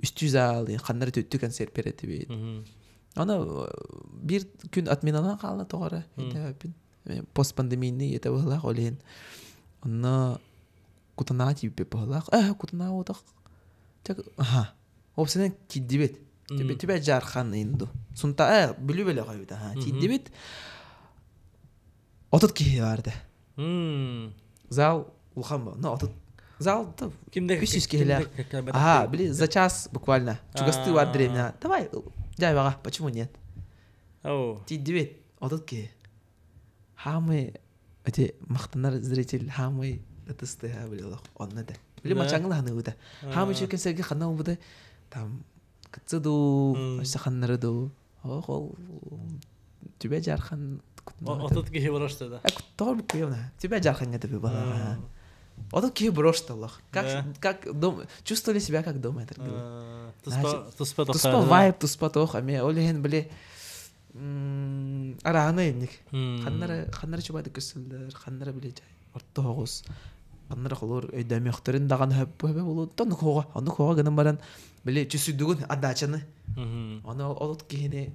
S2: Үстүү зал ханнары түттү концерт беретибит. Аны биир күн отменалан хаалла тоҕо эрэ өйдөөбүппүн. Постпандемийный это быһылаах ол иһин онно кутанаа тиийбит быһылаах. Э кутанаа отох аха Опсынан тиийдибит. Түбэ Дьаархан инду. Сунта э Бүлүү бөлөҕө эбит аха. Тиийдибит. 30 киһи бар этэ. Зал улахан бу. Но 30 зал 300 киһилээх. Аха, били за час буквально. Чугастыы бар деревня. Давай, дьайбаҕа, почему нет? Тиийдибит. 30 киһи. Хаамый эти махтанар зритель хаамый ытыстыһа били олох онно да. Били мачаңылаһыныыбыта. Хаамый үчүгэй кэнсэргэ ханна буолбута там кытсы дуу, өссө ханнары дуу. Ох, ол түбэ дьаархан
S1: 30 киһи брошта да.
S2: Тоҕо букуйамна. Түбэ дьаарханга түбэ балаға. 30 киһи брошта олох. Как как дом чувствовали себя как дома это
S1: Туспа туспа
S2: Туспа вайб, туспа тох, эме ол иһин били арааны инник. Ханнары ханнары чубайды көссөллөр, ханнары били жай орто оҕус. Ханнары холур өйдөмүөхтөрүн даҕаны хөп хөбө болуу. Оннук хоҕа, оннук хоҕа гынан баран били чүсүйдүгүн отдачаны. Оны ол киһини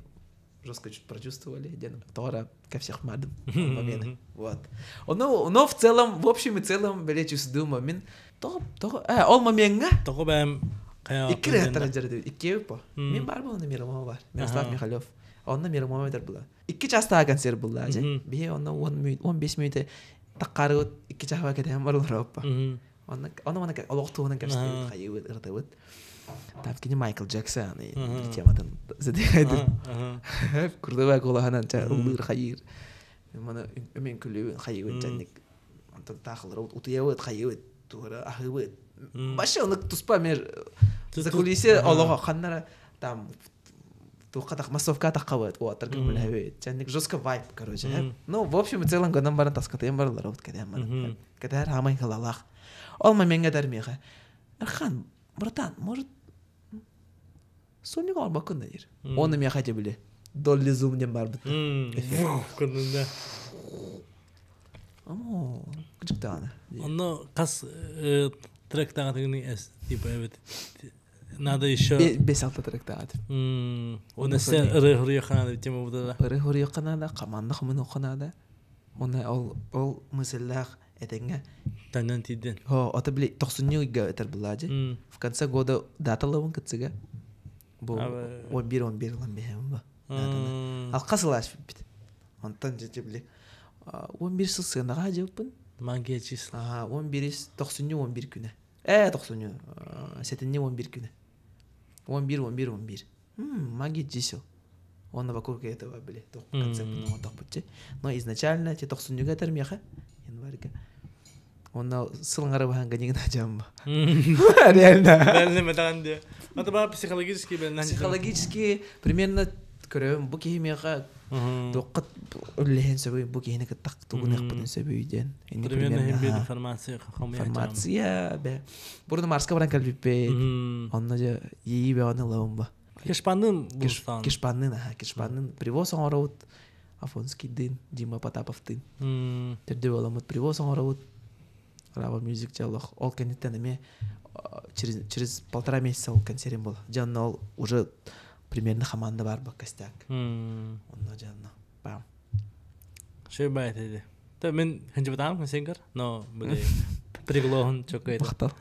S2: жестко прочувствовали, диэн тоҕо ко всех мадым моменты. Вот. Но, но в целом, в общем и целом, били чувствую мин тоҕо тоҕо ол момеҥҥа
S1: Тоҕо бэм
S2: икки реттара дьарыды икки по. Мин бар буолна Миромова бар. Мирослав Михалев. Онно Миромова этэр була. Икки частаах концерт булла же. Биһи онно 10 мүнөт 15 мүнөтэ Таққарыбыт икки чаһаба кэтэһэн барылар оппа. Онно ону маны олох туһунан кэпсэтибит, хайыбыт, ырытыбыт. Там кини Майкл Джексон тематын задыхайдыр. Курдуба кулаһанан ча ыллыыр хайыыр. Маны мен күлүбүн хайыбын чанник онтон таахылар утуйабыт хайыбыт туора аһыбыт. Вообще оны туспа мер за кулисе олоҕо ханнара там туохха так массовка таххабыт уоттар көмөлөһөбүт чанник жестко вайп короче. Ну в общем и целом гынан баран таскатыйан баралар вот кэтээн баран кэтэһэр хаамай хылалаах ол момеҥҥа этэр миэхэ Эрхан братан может сольник оҥорбоккун да диир оны миэхэ этэ били Долли Зум диэн барбыт
S1: кынында
S2: Амо кычыктааны
S1: Онно хас трек таҕатыгыны эс типа эбит надо еще
S2: Бес алта трек таҕат.
S1: Оны сен ыры хуруйа надо тема будала.
S2: Ыры хуруйа надо, команда хомунуха надо. Оны ол ол мысыллаах этэҥҥэ
S1: Танан тиден.
S2: Хо, ото били тохсунньу ыйга этэр булаажы. В конце года даталабын кытсыга. Бу 11-11 ылан биһэм бу. Алқа сылаас бит. Онтон дьэ били 11 сыл сыанаҕа дьыппын.
S1: Магия числа.
S2: Ага, 11 тохсунньу 11 күнэ. Э, тохсунньу, сэтинньи 11 күнэ. 11, 11, 11. Магия чисел. Он вокруг этого были. Концепт оҥордохпут Но изначально те тохсунньуга этэр миэхэ январьга. Онно сылыңары баһан ганигин ажамма. Реально.
S1: Реально метан де. Это ба психологически
S2: Психологически примерно көрөм бу киһи миэхэ туохха үллэһэн сөбүй бу киһини кытта тугун сөбүй диэн.
S1: Примерно информация
S2: Информация бе. Бурун Марска баран кэлбиппит. Онно же ийи беҕаны ылабын ба.
S1: Кешпаннын булстан.
S2: Кешпаннын, аха, кешпаннын привоз оҥоробут. Афонскийдыын, Дима Потаповтыын. Төрдө боламмыт привоз оҥоробут. Рава Music дьаллах. Ол кэнниттэн эмиэ через, через полтора месяца ол консерин була. Дьэ онно ол уже примерно команда бар ба костяк. Онно дьэ онно бам.
S1: Шөй бай этиди. Та мен хынжыбытаам сенгер, но били приглоһун чокой.
S2: Махтал.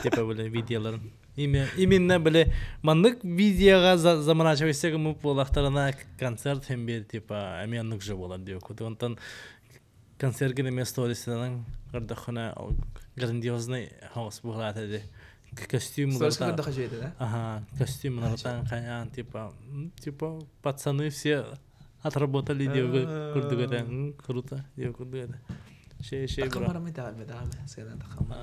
S1: Типа били видеоларын. Именно били маннык видеоға заморачивайся муп буолахтарына концерт хем бир типа эми аннык же болар диyor. Онтон концертке неме сторисынан көрдөххүнэ грандиозный хаос буолаат эди. Костюм
S2: да?
S1: Ага, костюм хайаан типа типа пацаны все отработали диyor курдук этэ. Круто диyor курдук этэ. Шей шей бра.
S2: Тахамарам итаҕа бэдаҕа сыана тахамар.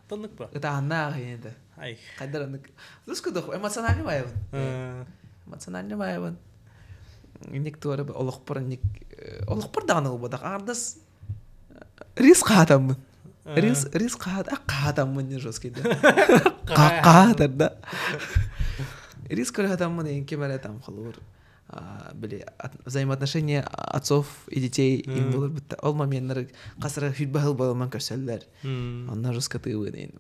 S1: Тоннук ба.
S2: Ытааннаах иэнде.
S1: Ай.
S2: Хайдар аннык. Луску дох эмоциональный байабын. Эмоциональный байабын. Ник туара олохпор ник олохпор даҕаны ылбатах аардас рис хаатаммын. Рис рис хаат хаатаммын не жесткий да. Хаатар да. Рис хаатаммын эҥки мэрэ там холур. Били взаимоотношения отцов и детей им было битта ол моменттары касыра хүлбахыл болман көрсөллөр. Онна жестко тыыбын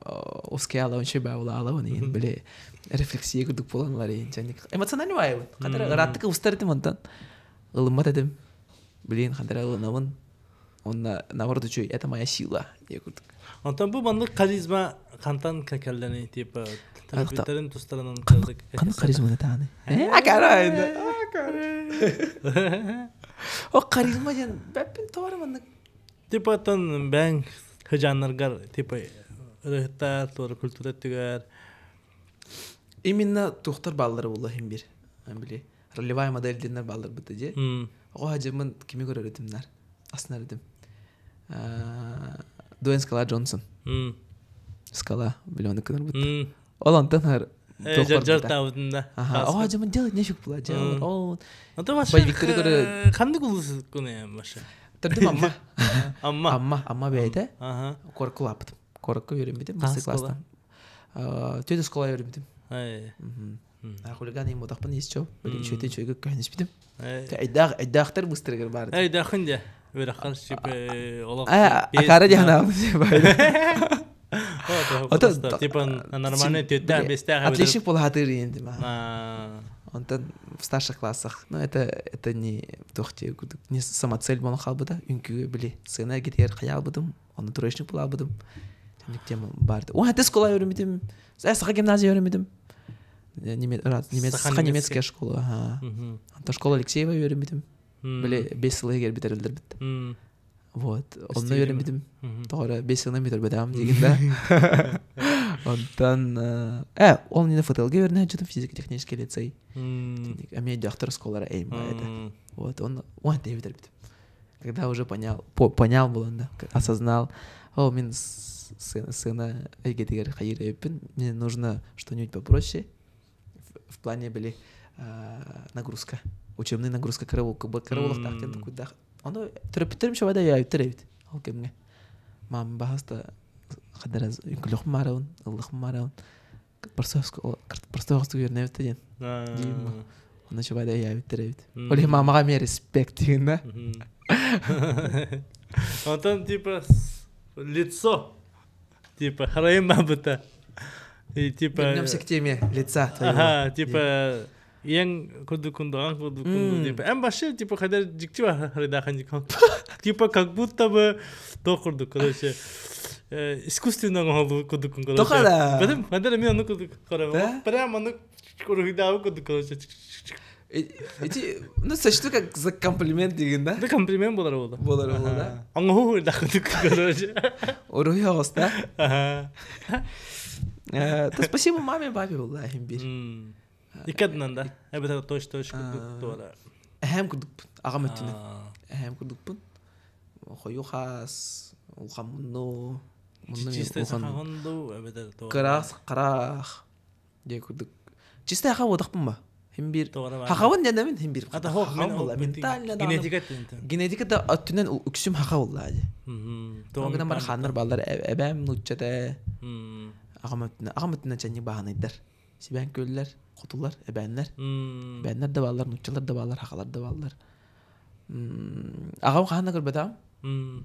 S2: ускеала онче баулаалабын иин били рефлексия курдук боланлар иин жаник эмоциональный байыбын кадара ыраттык устар этим онтон ылыммат этим блин кадара ылынабын онна наоборот үчүй это моя сила дие курдук.
S1: Онтон бу маннык харизма хантан кэллэни типа төрөппүттерин тустарынан
S2: Каны харизма тааны акара о харизма диэн бэппин тоҕо маннык
S1: Типа тон бэҥ хыжаннаргар типа ырыһыттар туора культура түгэр
S2: именно тухтар баллары була хим бир били ролевая модель диннер баллар быта же ого хажымын кими көрөр этимнар аснар этим Дуэн Скала Джонсон Скала билионы кыныр бут ол антон хар
S1: жартабытында
S2: ого хажымын делать нечик була же ол
S1: Ото башы ханды кулус куне башы
S2: Төрдүм амма.
S1: Амма.
S2: Амма, амма бэйте.
S1: Ага.
S2: Корку лаптым. Корку үйренбитим, мастер класстан. Төдө школа үйренбитим.
S1: Ай.
S2: А хулиган им отақпын ес чоу. Били чөйтен чөйгө көнүспүтүм. Айдах, айдахтар быстрыгыр бар.
S1: Айдахын де. Верахан шипе олақ.
S2: Акара дияна
S1: Ото типа нормальный төттә бестә.
S2: Отличник болатыр енді ма. Онтон в старших классах. Но это это не тохте не самоцель болон халбыда. Үнкү били сцена гитер хаял быдым. Оны троечник була быдым. Тема барды. О, это школа үйренбитим. Саха гимназия үйренбитим. Саха немецкая школа. Ага. Онтон школа Алексеева үйренбитим. Били 5 сыл эгер битерилдер бит. Вот, онно үөрэммитим. Тоҕо 5 сылынан бүтэрбэтэҕим диигин да. Онтон ол не ФТЛ-га үөрэнэ сылдьыбытым физико-технический лицей. Эмиэ дьахтар оскуолара эйм это. Вот, он он бүтэрбитим. Когда уже понял, понял булан да, осознал, о, мин сына эйгэтигэр хайыр эбиппин, мне нужно что-нибудь попроще в плане были нагрузка учебный нагрузка кыра буолуохтаах диэн токуйдаах ону төрөппүттэрим шабада өйөөбүттэр эбит ол кэмҥэ мам баһаста хадара үҥкүлүөхпүн маарабын ыллыхпын маарабын простой оҕустук үөрэнэбит диэн диим онно шабада өйөөбүттэр эбит ол иһин мамаҕа эмиэ респект диэн да.
S1: Онтон типа лицо типа харайым бабыта и типа
S2: Вернемся к теме лица твоего.
S1: Ага, типа ең курдукундаҕан курдукунду типа эн вообще типа хайдар дьикти харайдахан дикон типа как будто бы то курдук короче искусственно оҥоһуллубут курдукун короче
S2: Тоха
S1: Бэтим хайдар эмиэ ону курдук
S2: Да?
S1: прям ону уруһуйдаабыт курдук короче.
S2: Эти, ну, сочту как за комплимент деген да?
S1: Да комплимент болар болду.
S2: Болар болду да?
S1: Оҥоһуу курдук короче.
S2: Уруһуй оҕус да?
S1: Ага.
S2: То спасибо маме, папе булла бир.
S1: Иккадынан да. Эбэтэр тош тош курдук туора.
S2: Эһэм курдукпун. Аҕам өттүнэн. Эһэм курдукпун. Хойуу хаас, улахан мунну, мунну
S1: Чистай
S2: улахан
S1: сахаҕын дуу, эбэтэр туора.
S2: кыраас хараах диэ курдук. Чистай хаха буотахпын ба? Хим бир
S1: Туора баар.
S2: хахабын диэн хим бир
S1: Ата хоох
S2: хахабын
S1: мен
S2: буолла. Ментально даҕаны
S1: генетика тинтен.
S2: генетика да өттүнэн үксүм хаха буолла дии.
S1: Туора
S2: Ол гынан баран хааннар бааллар эбээм нууччата аҕам өттүнэн аҕам өттүнэн чанньык бааһынайдар. Сибээн күөллэр, хотулар, эбээннэр. Эбээннэр да бааллар, нууччалар да бааллар, хахалар да бааллар. Аҕам хаһан да көрбөтөҕүм.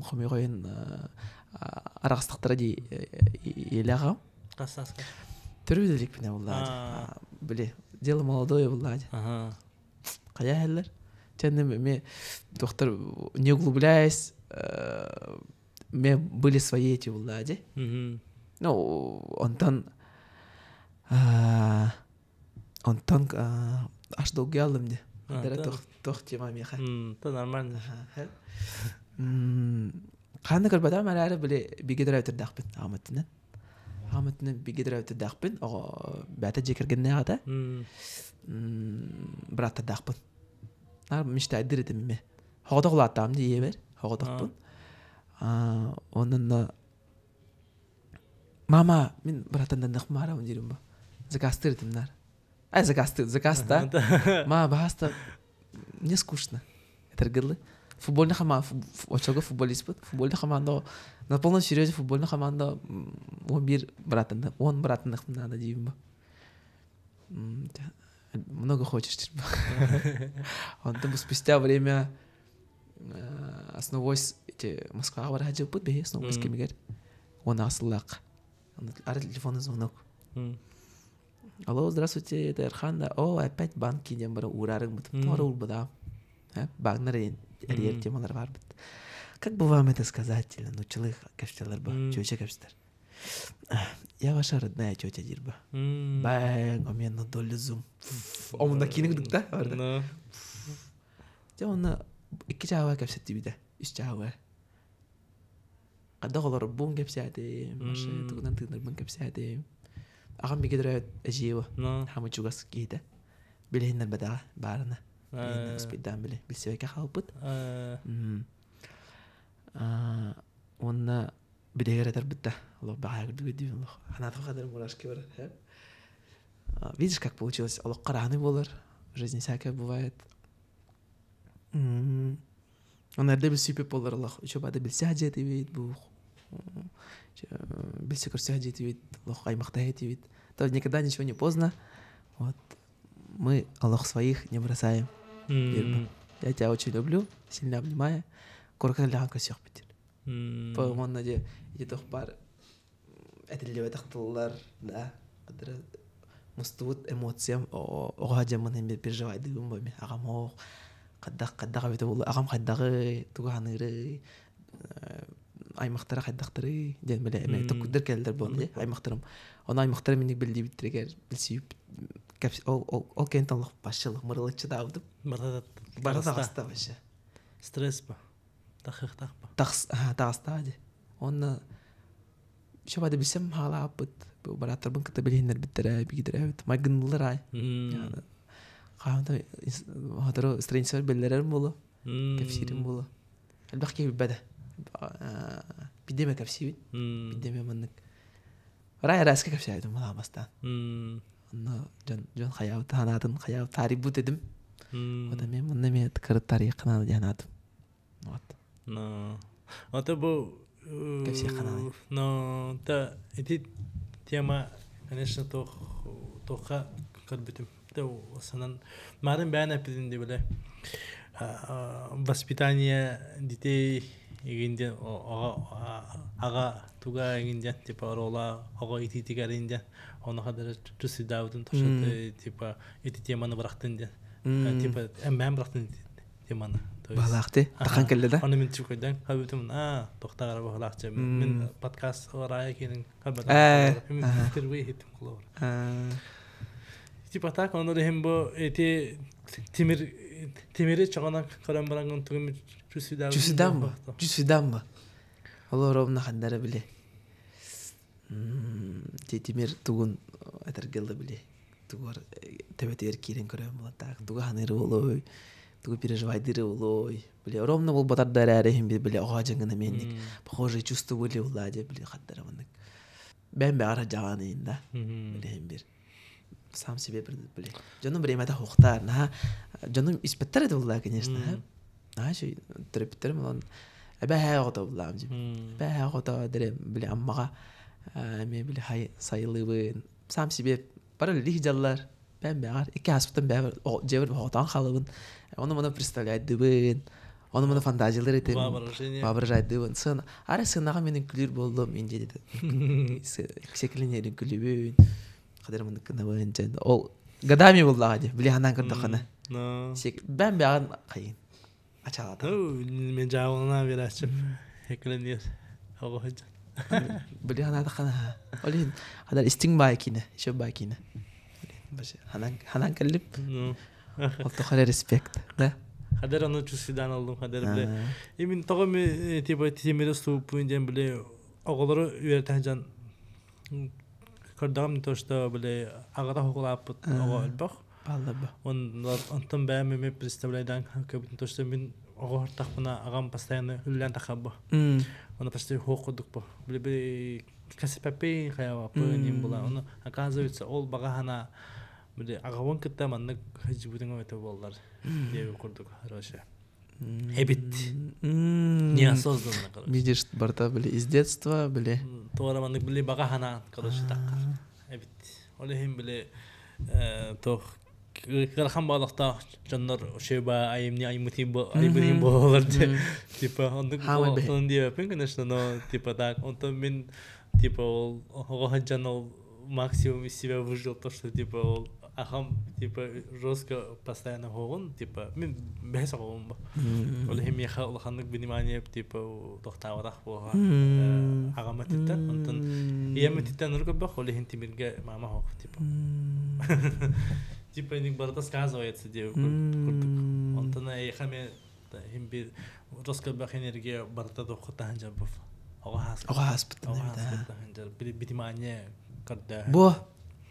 S2: Хомойҕойун араҕастахтара дии ийэлээх аҕам.
S1: Хас
S2: Төрүт иликпинэ буллаа. Били, дело молодое буллаа. Хайа иһэллэр. Чэнним эмиэ доктор не углубляясь, мне были свои эти буллаа дии. Ну, онтон онтон аж долгуйа аллым дии. Дара туох туох тема миэхэ.
S1: То нормально.
S2: Ханна көрбөтөм эрээри били бигэ төрөөтөрдөөхпүн аҕам өттүнэн. Аҕам өттүнэн бигэ төрөөтөрдөөхпүн. Оҕо бэйэтэ дьиэ кэргэннээх этэ. Бырааттардаахпын. Наар мечтайдыр этим эмиэ. Хоҕотох улааттаҕым дии ийэбэр. Хоҕотохпун. Онон мама мин бырааттанданыах маарабын диирим бу. Заказтыыр этим наар. Ай заказтыыр, заказ да. Ма баһаста мне скучно. Этэргиллы. Футбольный команда, очого футболистпыт. Футбольный команда на полном серьезе футбольный команда 11 братан, он братанных надо диибин бу. Много хочешь типа. Онтон бу спустя время основой эти Москваҕа бара сылдьыбыппыт биһи основой кэмигэр уон сыллаах ары телефонный звонок. Алло, здравствуйте, это Эрхан, да? О, опять банки диэн бара уураарыҥ бытым. Тоҕо уурбатаҕым. Багнар эрийэр темалар баарбыт. Как бы вам это сказать, нууччалыы кэпсэтэллэр бу, чүөчэ кэпсэтэр. Я ваша родная тетя диир бу. Бэҥ, у меня на долю зум. Омунна киинэ курдук да барда. Дьэ онно икки чааба кэпсэттибитэ, үс чааба. Хайдах олорорбун кэпсээтим, маша тугунан тыынарбын кэпсээтим. Аҕам бигэ төрөөбүт эдьиийэ хаамы чугас киһитэ. Билиһиннэрбэтэҕэ баарына. Успейдаан били билсибэккэ хаалбыт. Уонна билигэр этэрбит да олох баҕайы курдук өйдүүбүн олох. Ханаатым ханар мурашки бар. Видишь, как получилось? Олох харааны буолар. В жизни всякое бывает. Оны эрдэ билсиппит буоллар олох үчүгэй билсэ дьиэтибит бу билсэ көрсө дьиэтибит олох аймахтаһа этибит. То никогда ничего не поздно. Вот мы олох своих не бросаем. Я тебя очень люблю, сильно обнимаю. Курка ляхан көрсүөхпүт. Уонна дьэ ити туох баар этиллибэтэх тыллар да мустубут эмоциям оҕо дьаммын эмиэ переживайдыыбын бу эмиэ аҕам оох хайдах хайдах эбитэ буолуо аҕам хайдаҕый тугу саныырый аймахтара хайдахтарый диэн бile эмиэ токкуйдар кэлэллэр буолла дии аймахтарым ону аймахтарым инник биллибиттэригэр билсибиппит ол ол ол кэнниттэн олох вообще мырылыччы даабытым
S1: Барыта
S2: барыта таҕыста вообще
S1: стресс ба. Тахыахтаах ба.
S2: Тахс таҕыстаҕа дии. Уонна еще бады билсем хаалааппыт. Бу барааттарбын кытта билиһиннэрбиттэрэ, бигидэрээбит. Майгыннылар аай. Хаһан хатору страницабар биллэрэрим буолуо, кэпсиирим буолуо. Элбэх киһи билбэтэ. Бидеме кэпсиибит. Бидеме маннык. Рай арааска кэпсээбитим малаа бастаан. Онно дьон дьон хайаабыт ханаатын хайаабыт таарыйбыт этим. Вот эмиэ манна эмиэ кырыт тарыйыахха наада диэн аатым. Вот.
S1: Но. Ото бу
S2: Кэпсиэххэ наада.
S1: Но та ити тема, конечно, туох туохха көрбүтүм. Санан марын бэйэн эппитин ди биле воспитание детей игин диэн аҕа туга игин диэн типа оруола оҕо итиитигэр диэн ону хадары чусуйдаабытын тошот типа ити теманы бырахтын диэн типа эмбээн бырахтын теманы.
S2: Баһылаахты тахан кэллэ да.
S1: Оны мин чукайдан хабытым а тохтагара баһылаахчы мин подкаст рая кенин хабата впервые хитим куловар. Типа так оны дехим бу эти тимир тимири чоҕонон көрөн баран тугум чусуйдан
S2: Чусуйдан ба? Чусуйдан ба? Олор ровно хандара биле. Тимир тугун этэргэлла биле. Тугар төбөтүгэр киирэн көрөм булаттаах. Тугу ханыыр болой, тугу переживайдыр болой. Биле ровно бол батар да эрээри биле оҕо дьаҥына менник похожие чувства были уладе биле хаттара маннык. Бэм бэҕэр жаҕаныйын да. Биле бир. Сам себе биле. Дьонум бириэмэтэ хуохтаар. Наһаа дьонум испэттэр этэ буллаа, конечно. Наһаа үчүгэй төрөппүттэрим онон эбээ оҕото буллаам дьим. Эбээ оҕото дире биле аммаҕа эмиэ биле хай сайылыыбын. Сам себе бары үлэлии дьаллар. Бэм бэҕэр икки ааспытым бэҕэр дьиэбэр оҕотоон хаалабын. Ону маны представляйдыбын. Ону маны фантазиялар этим. Воображайдыбын. Сына ары сынаҕа мен үҥкүлүүр буоллум инде деді. Секлинерин күлүбүн. Хадыр мындык гынабын дьэн. Ол годами буллаҕа дии. Били ханаан көрдөххүнэ. Бэм бэҕин хайын. Ачаалата.
S1: Мен жаабылана берачым. Хекленер. Оҕо сылдьан.
S2: Били ханаатаххана. Ол иһин хадар истиҥ баай киинэ, еще баай киинэ. Ханан ханан кэллип. Ол тухары респект, да?
S1: Хадер ону чувствуйдан алдым, хадер биле. Имин тоҕо ми типа тимири устубуппун диэн биле оҕолору үөрэтэн дьон көрдөҕүм то что биле аҕата хокулааппыт оҕо элбэх.
S2: Паллаба.
S1: Онтон бэйэм эмиэ представляйдаан көбүтүн то что мин оҕо хортахпына аҕам постоянно үллээн тахабы. Оны почти хуох курдук бу. Биле биле кэсипэппин хайабаппын ним була. Ону оказывается ол баҕа хана били аҕабын кытта маннык сылдьыбытыҥ эбэтэ буоллар диэбит курдук короче эбит неосознанно короче
S2: Видишь, барта били из детства били.
S1: Туора маннык били баҕа ханаан короче таххар эбит ол иһин били туох кырахан баалахтаах дьоннор шеба айымни аймытын айбытын буолалар типа оннук онтон диэбэппин конечно но типа так онтон мин типа ол оҕо сылдьан ол максимум из себя выжил то что типа ол ахам типа жестко постоянно хоҕун типа мин бэһис оҕобун бу ол иһин миэхэ улаханнык внимание типа тохтаабатах буоха аҕам өттүттэн онтон ийэм өттүттэн өр көрбөх ол иһин тимиргэ мама хоох типа типа ник барыта сказывается диэ курдук онтон эйиэхэ эмиэ иһин бир жестко бэх энергия барыта тоххутаһан дьарбыт оҕо
S2: Оҕо ааспыттан
S1: внимание көрдөһөн
S2: Бу,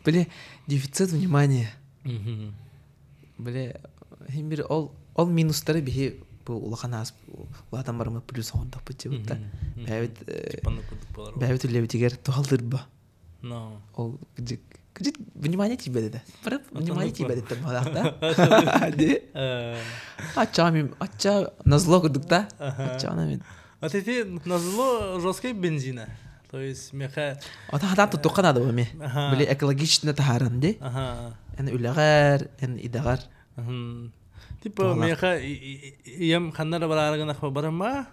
S2: били, дефицит внимания. Били, хим бир ол ол минустары биһи бу улахан аас улаатан барымы плюс оҥордохпут дьыбытта. Бэйэбит бэйэбит үлэбитигэр туһалдырба.
S1: Но.
S2: Ол кыдьык кыдьык внимание тиийбэт этэ. Бары внимание тиийбэт этэ баҕалаах да. Ди. Ачча мин ачча назло курдук да. Аччаана мин.
S1: А ты назло жесткой бензина. То есть меха
S2: Ата хатаан туттуохха наада бу эмиэ. Били экологично таһааран ди. Эн үлэҕэр, эн идэҕэр.
S1: Типа меха ийэм ханна да бараары гынах барама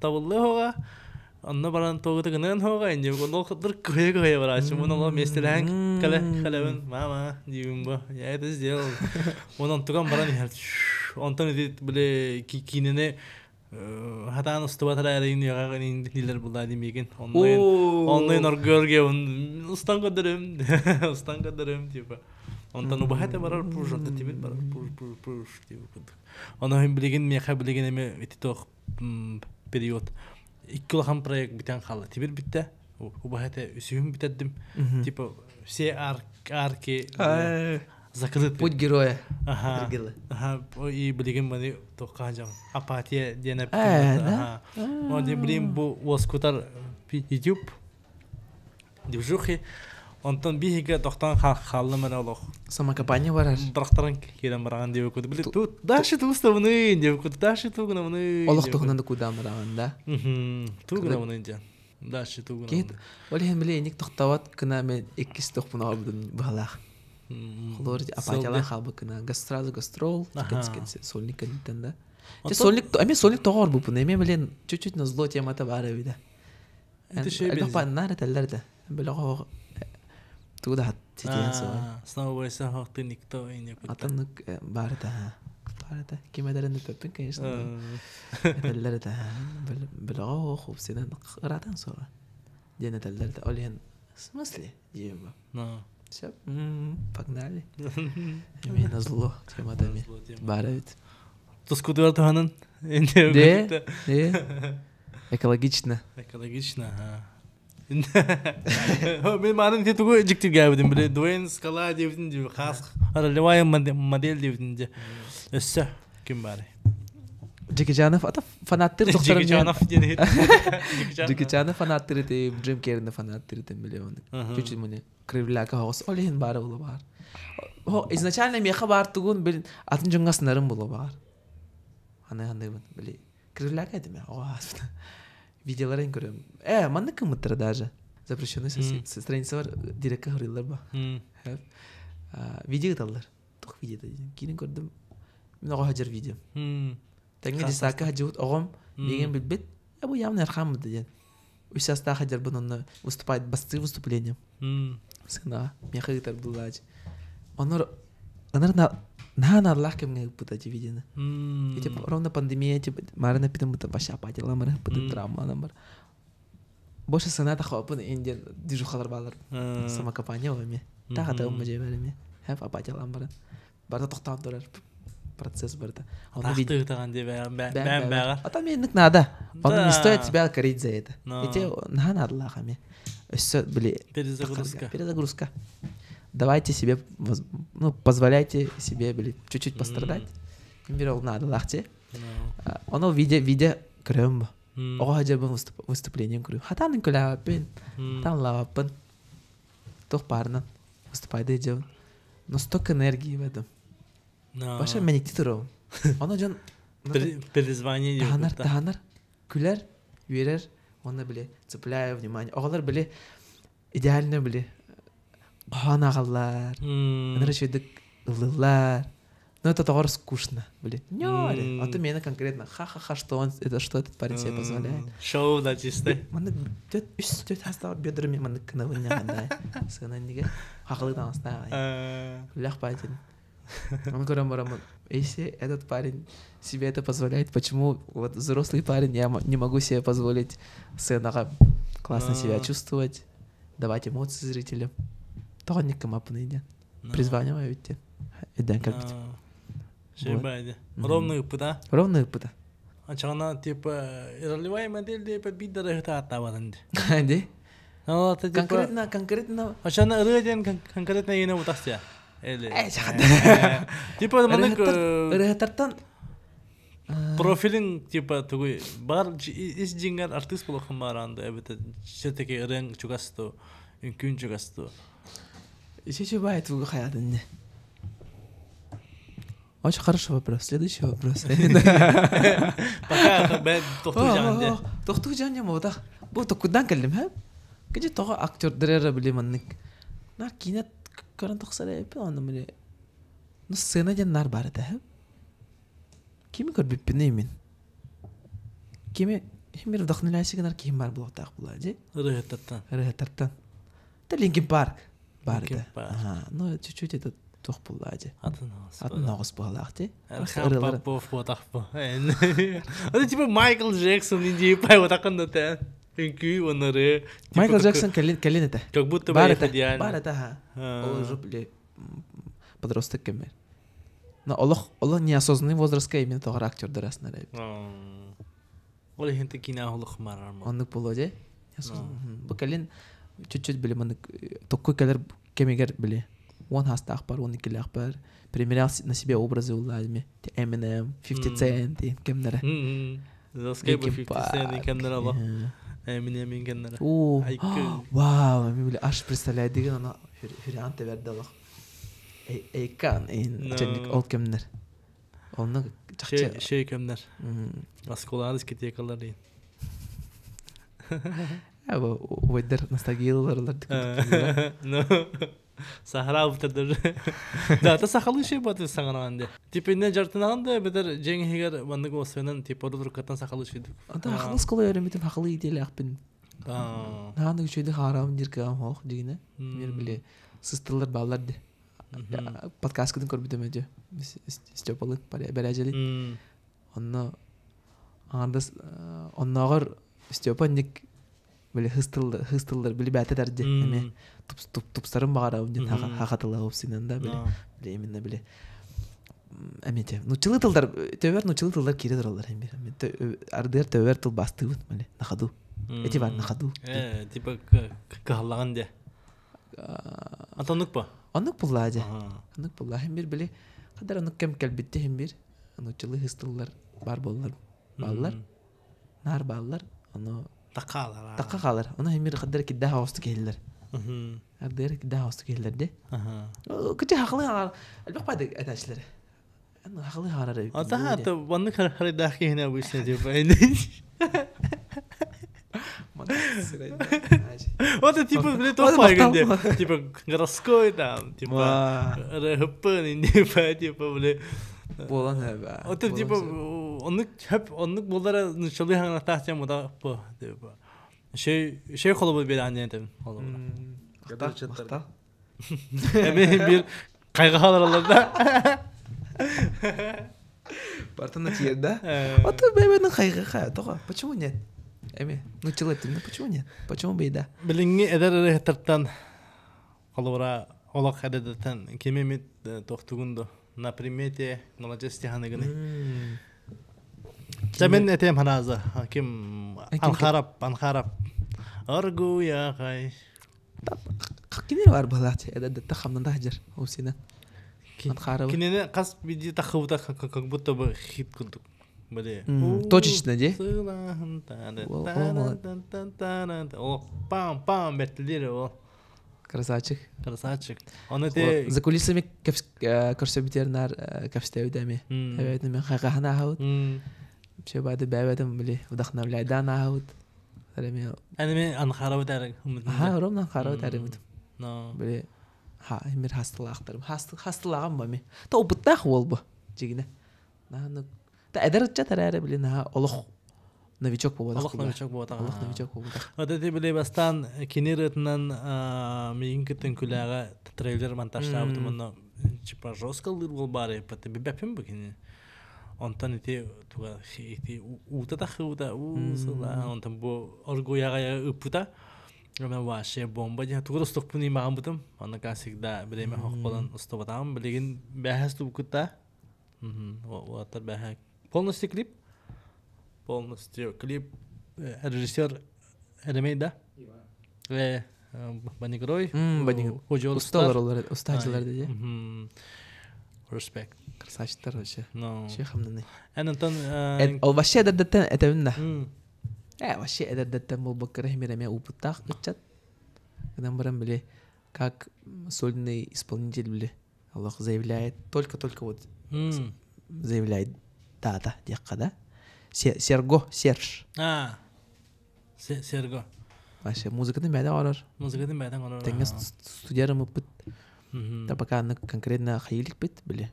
S1: табыллы хоға онно баран туогута гынан хоға инде ол хыдыр кыһыйа кыһыйа барааччы мун оло миэстэлэһэн кэлэ кэлэбин мама диибин бу я это сделал онон туган баран иһэр онтон ити били киинэни хатаан устубатара эрейин үөҕэ диилэр булаа димиигин оннойун оннойун оргуорге устан көрдөрүм устан көрдөрүм типа онтон убаһа барар пуш онтон тимир барар пуш пуш пуш типа курдук ону билигин миэхэ билигин эми ити туох период. Икки улахан проект бүтэн хаалла. Тибир бүттэ. Убаһа үсүһүн бүтэрдим. Типа все арки закрыты.
S2: Путь героя.
S1: Ага. Ага. И билигин маны тоққа жам. Апатия диэн
S2: Ага.
S1: Оны билин бу уоскутар YouTube движухи. Онтон биһиге тохтон хааллым эрэ олох.
S2: Самокопание барар.
S1: Драхтаран киирэн бараҕан диэбиккут. Били тут дальше туустабыны диэбиккут. Дальше тугунабыны.
S2: Олох туһунан да кудаан бараҕын да.
S1: Тугунабыны диэн. Дальше тугунабыны.
S2: Ол иһин били иник тохтообот гына мен иккис тохпун оҕобутун быһалаах. Холор апатиялаан хаалбыт гына сразу гастрол, сольник кэнниттэн да. Сольник, эми сольник тоҕо орбуппун, эми блин чуть-чуть на зло темата баар эбитэ. Элбэх паннаар этэллэр да. Бөлөҕө тугу да ситиэн суоҕа.
S1: Снова бойся, ты никто и не
S2: Атыннык баар этэ. Баар этэ. Ким этэрин ыппаппын, конечно. Этэллэр этэ. Бөлөҕө хупсинан ыраатан суоҕа. Диэн этэллэр да. Ол иһин в смысле? Диэм бу. Все, погнали. Эми на зло темата эми. Баар эбит.
S1: Тускутугар туһанын.
S2: Де, де. Экологично.
S1: Экологично, ха. Мен марын те тугу дьиктиргээбитим биле Дуэйн Скала диэбитин дии хаас ролевая модель диэбитин дии өссө ким баарый
S2: Джекичанов ата фанаттыр
S1: докторым Джекичанов диэн
S2: Джекичанов фанаттыр этим Джим Керрини фанаттыр этим биле чуть-чуть мне кривляка хоҕус ол иһин баара була баар изначально миэхэ баар тугун бил атын дьоҥҥо сынарым була баар аны ханныыбын били кривляка этим оҕо видеоларын көрөм маннык кыммыттара даже запрещенный страница бар директка хырыыллар ба видео ыталлар туох видео киирэн көрдүм мин оҕо сылдьар видео тэҥҥэ десакка сылдьыбыт оҕом миигин билбит бу явно эрхааммыт диэн үс саастаах сылдьарбын онно выступать бастыы выступлением сынаҕа миэхэ ыытар буллаачы онор ынар наһаа наадалаах кэмҥэ ыыппыта ити видеоны и типа ровно пандемия типа марын эппитим будто вообще апатиялаан баран ыппытым травмаланан бар больше сыната хооппун индиан движухалар баалар самокопание ол эмиэ таах атыгым дьиэбэр эмиэ хэп апатиялаан баран барыта тохтоон турар процесс барыта
S1: Тахтыытаҕан дии бэйэм бэҕэр.
S2: А там инник надо. Он не стоит тебя корить за это. Ити наһаа наадалаах эмиэ. Өссө били
S1: Перезагрузка.
S2: Перезагрузка. Давайте себе, ну, позволяйте себе, били, чуть-чуть пострадать. Бир ол наадалаах ти. Оно виде, виде көрөм бу. Оҕо сылдьарбын выступлением көрүм. Хатаанын көлөөппүн, хатаан лаабаппын. Туох баарынан выступайды дьон. Но столько энергии в этом. Баша мэникти турабын. Оно дьон
S1: Призвание
S2: таһанар, таһанар, күлэр, үөрэр, уонна били цепляю внимание. Оҕолор били идеально били хоһоон ааҕаллар, ыныры үчүгэйдик ыллыыллар. Но это тоҕор скучно, били. Нёре. А то меня конкретно ха-ха-ха, что он, это что этот парень себе позволяет.
S1: Шоу, да, чисто.
S2: Маннык төт үс төт хастаах бедрами маннык кынабын ньаҕандай. Сыана иннигэ хахылы таҥастаах. Лях патин. Он көрөн бараммын, если этот парень себе это позволяет, почему вот взрослый парень, я не могу себе позволить сценаҕа классно себя чувствовать, давать эмоции зрителям. Тоҕо никкамаппыный диэн. Призвание эбит Эден кэлбит.
S1: Шебайди. Ровно ыппыта.
S2: Ровно ыппыта.
S1: Ачаҕына типа ролевая модель типа биир да ааттаабатын
S2: ди. Конкретно, конкретно.
S1: Ачана ырыа диэн конкретно иэнэ утастия. Типа маннык
S2: ырыатартан
S1: профилин типа тугуй бар ис дьиҥэр артист буолуоххун бааранда эбэтэр все-таки ырыаҥ чугас дуу, үҥкүүн чугас дуу.
S2: Ичи бай тугу хаятын не. Очень хороший вопрос. Следующий вопрос.
S1: Пока тохтуу жаан
S2: Тохтуу жаан ботах. Бу токудан кэллим һэ. Кэжи тоҕо актердары били маннык. Нар киинэ көрөн тахсар эппин онно били. Ну сцена диэн нар бар этэ һэ. Кими көрбүппүнүй мин? Кими химир вдохновляющий гынар киһим бар буолуохтаах буолаа дии.
S1: Ырыһыттартан.
S2: Ырыһыттартан. Это Линкин Парк бар этэ. Ага, ну чуть-чуть это туох буоллаа дии.
S1: Атын
S2: Атын оҕус буолаах дии.
S1: Попов буотах бу. Это типа Майкл Джексон индии пай вот да те. Үҥкүү оноры.
S2: Майкл Джексон кэлин кэлин этэ.
S1: Как будто бы
S2: Бар этэ. Бар этэ ха. Ол уже били подросток кэммэр. Но олох олох неосознанный возрастка именно тоҕор актердар аснар эбит.
S1: Ол иһин киинэ олох марарма.
S2: Оннук буолуо дьэ. Бу кэлин чуть-чуть били маннык токку кэлэр кэмигэр били 10 хаастаахпар, 12-лээхпэр примерял на себе образы улаадми. Eminem, 50 Cent кэмнэрэ.
S1: Заскай бу 50 Cent кэмнэрэ ала. Eminem кэмнэрэ.
S2: Оо, вау, мен били аж представляю деген ана хүрян тэбэрдэ олох. Эйкан ин ол кэмнэр. Онно
S1: чахчы шей кэмнэр. Осколаан дискотекалар дейин.
S2: Убайдар ностальгиялар.
S1: Ну, сахара бутардар. Да, та сахалы шей баты саңаран де. Типа инне жартынаан да бетер жең хигер маннык освенен типа дуркаттан сахалы шей.
S2: Ата хахалы скола өрөмүтүм хахалы идеялаахпын. Нааны үчөйдү хаарам диркаам хоох дигине. Мир биле сыстылар баллар де. Подкасткытын көрбүтүм өдө. Степалы бәрәжели. Онно андас онногор Степа ник биле хыстылдар хыстылдар били бәте дәрде. Эме туп тупсарын багара ден хахатыла опсинан да биле. Биле именно биле. Эмете. Ну чылы тылдар төбөр ну чылы тылдар кире туралар эми. Ардыр төбөр тыл бастыбыт биле на ходу. Эти бар на ходу.
S1: Типа кахаллаган де. Атонук па?
S2: Оннук булла же. Оннук булла хим бир били кадар оннук кем келбитти хим бир. Ону чылы хыстыллар бар боллар. Баллар. Нар баллар. Ону
S1: Такалар.
S2: такка калар. Ону хим бир кадар кидда хавасты келлер. Ардыр кидда хавасты келлер де. Кычы хакылы алар. Албак байды этачлары. Аны хакылы харар.
S1: Ата ата ванны харидах кихне обычно типа. Вот это типа, блин, то где типа городской там, типа РХП, типа, типа, блин.
S2: Болан хэбэ.
S1: Вот это типа, оннук хэп, оннук болдара нучалы хаңна тахтя муда по, типа. Шей, шей холобу бер анен тем, холобу.
S2: Мактал.
S1: Эми бир кайга халаралар да.
S2: Бартана тиер, да? Вот бэбэнин кайга хай, тога. Почему нет? Эми, ну человек, ну почему нет? Почему бы и да?
S1: Билиңи эдер эрехтертен холобура олох эдедетен кимемит тохтугунду на примете молодец тиханыгыны. Мен этем ханаза ким анхарап анхарап аргу я хай.
S2: Кинер бар балат, эдедетте хамнан да хажар, осина. Анхарап.
S1: Кинене кас биди тахыбыта как будто бы хит курдук. Биле.
S2: Точечно, де?
S1: О, пам пам бертилер о.
S2: Красавчик.
S1: Красавчик. Он это
S2: За кулисами көрсөбүтернар кәпстәүдәме. Әбәт мен хайгахана хаут. Все бады бәбәдем биле вдохновляйдан хаут. Әреме.
S1: Әне мен анхарабы дәрек.
S2: Ха, ромнан харабы дәрек.
S1: Но.
S2: Биле ха, мир хастылактырым. Хастылаган ба ми. Та опыттах ол бу. Жигине. Наны та эдер чатар биле на олох новичок болот.
S1: Олох новичок болот.
S2: Олох новичок болот.
S1: Вот эти биле бастан кинеретнан миин кытын күләгә трейлер монтажлап монда типа жестко лыр бол бары, паты бибәпем бу кине. Онтан ити туга ити ута та хута усла онтан бу оргуяга ыпута. Мен вообще бомба дия тугур устук пуни маган бутум. Аны ка всегда билеме хок болан устубатам билеген бәһәс тубукта. Вот бәһә полностью клип. Полностью клип режиссер Эремей, да? Банигрой.
S2: Банигрой. Ustalar олар, ustacılar dedi.
S1: Респект.
S2: Красавчиктар вообще.
S1: No.
S2: Şey хамнаны.
S1: Энтон
S2: Ол вообще эдердеттен этебин да. Вообще эдердеттен бол баккара химереме упуттах ычат. Когда барам биле как сольный исполнитель биле. Аллах заявляет, только-только вот заявляет дата декка да. Серго, Серж.
S1: А. Серго.
S2: Вообще музыканы бәдә арар.
S1: Музыканы бәдә арар.
S2: Теңге студиярым бит. Та пока конкретно хайылик бит биле.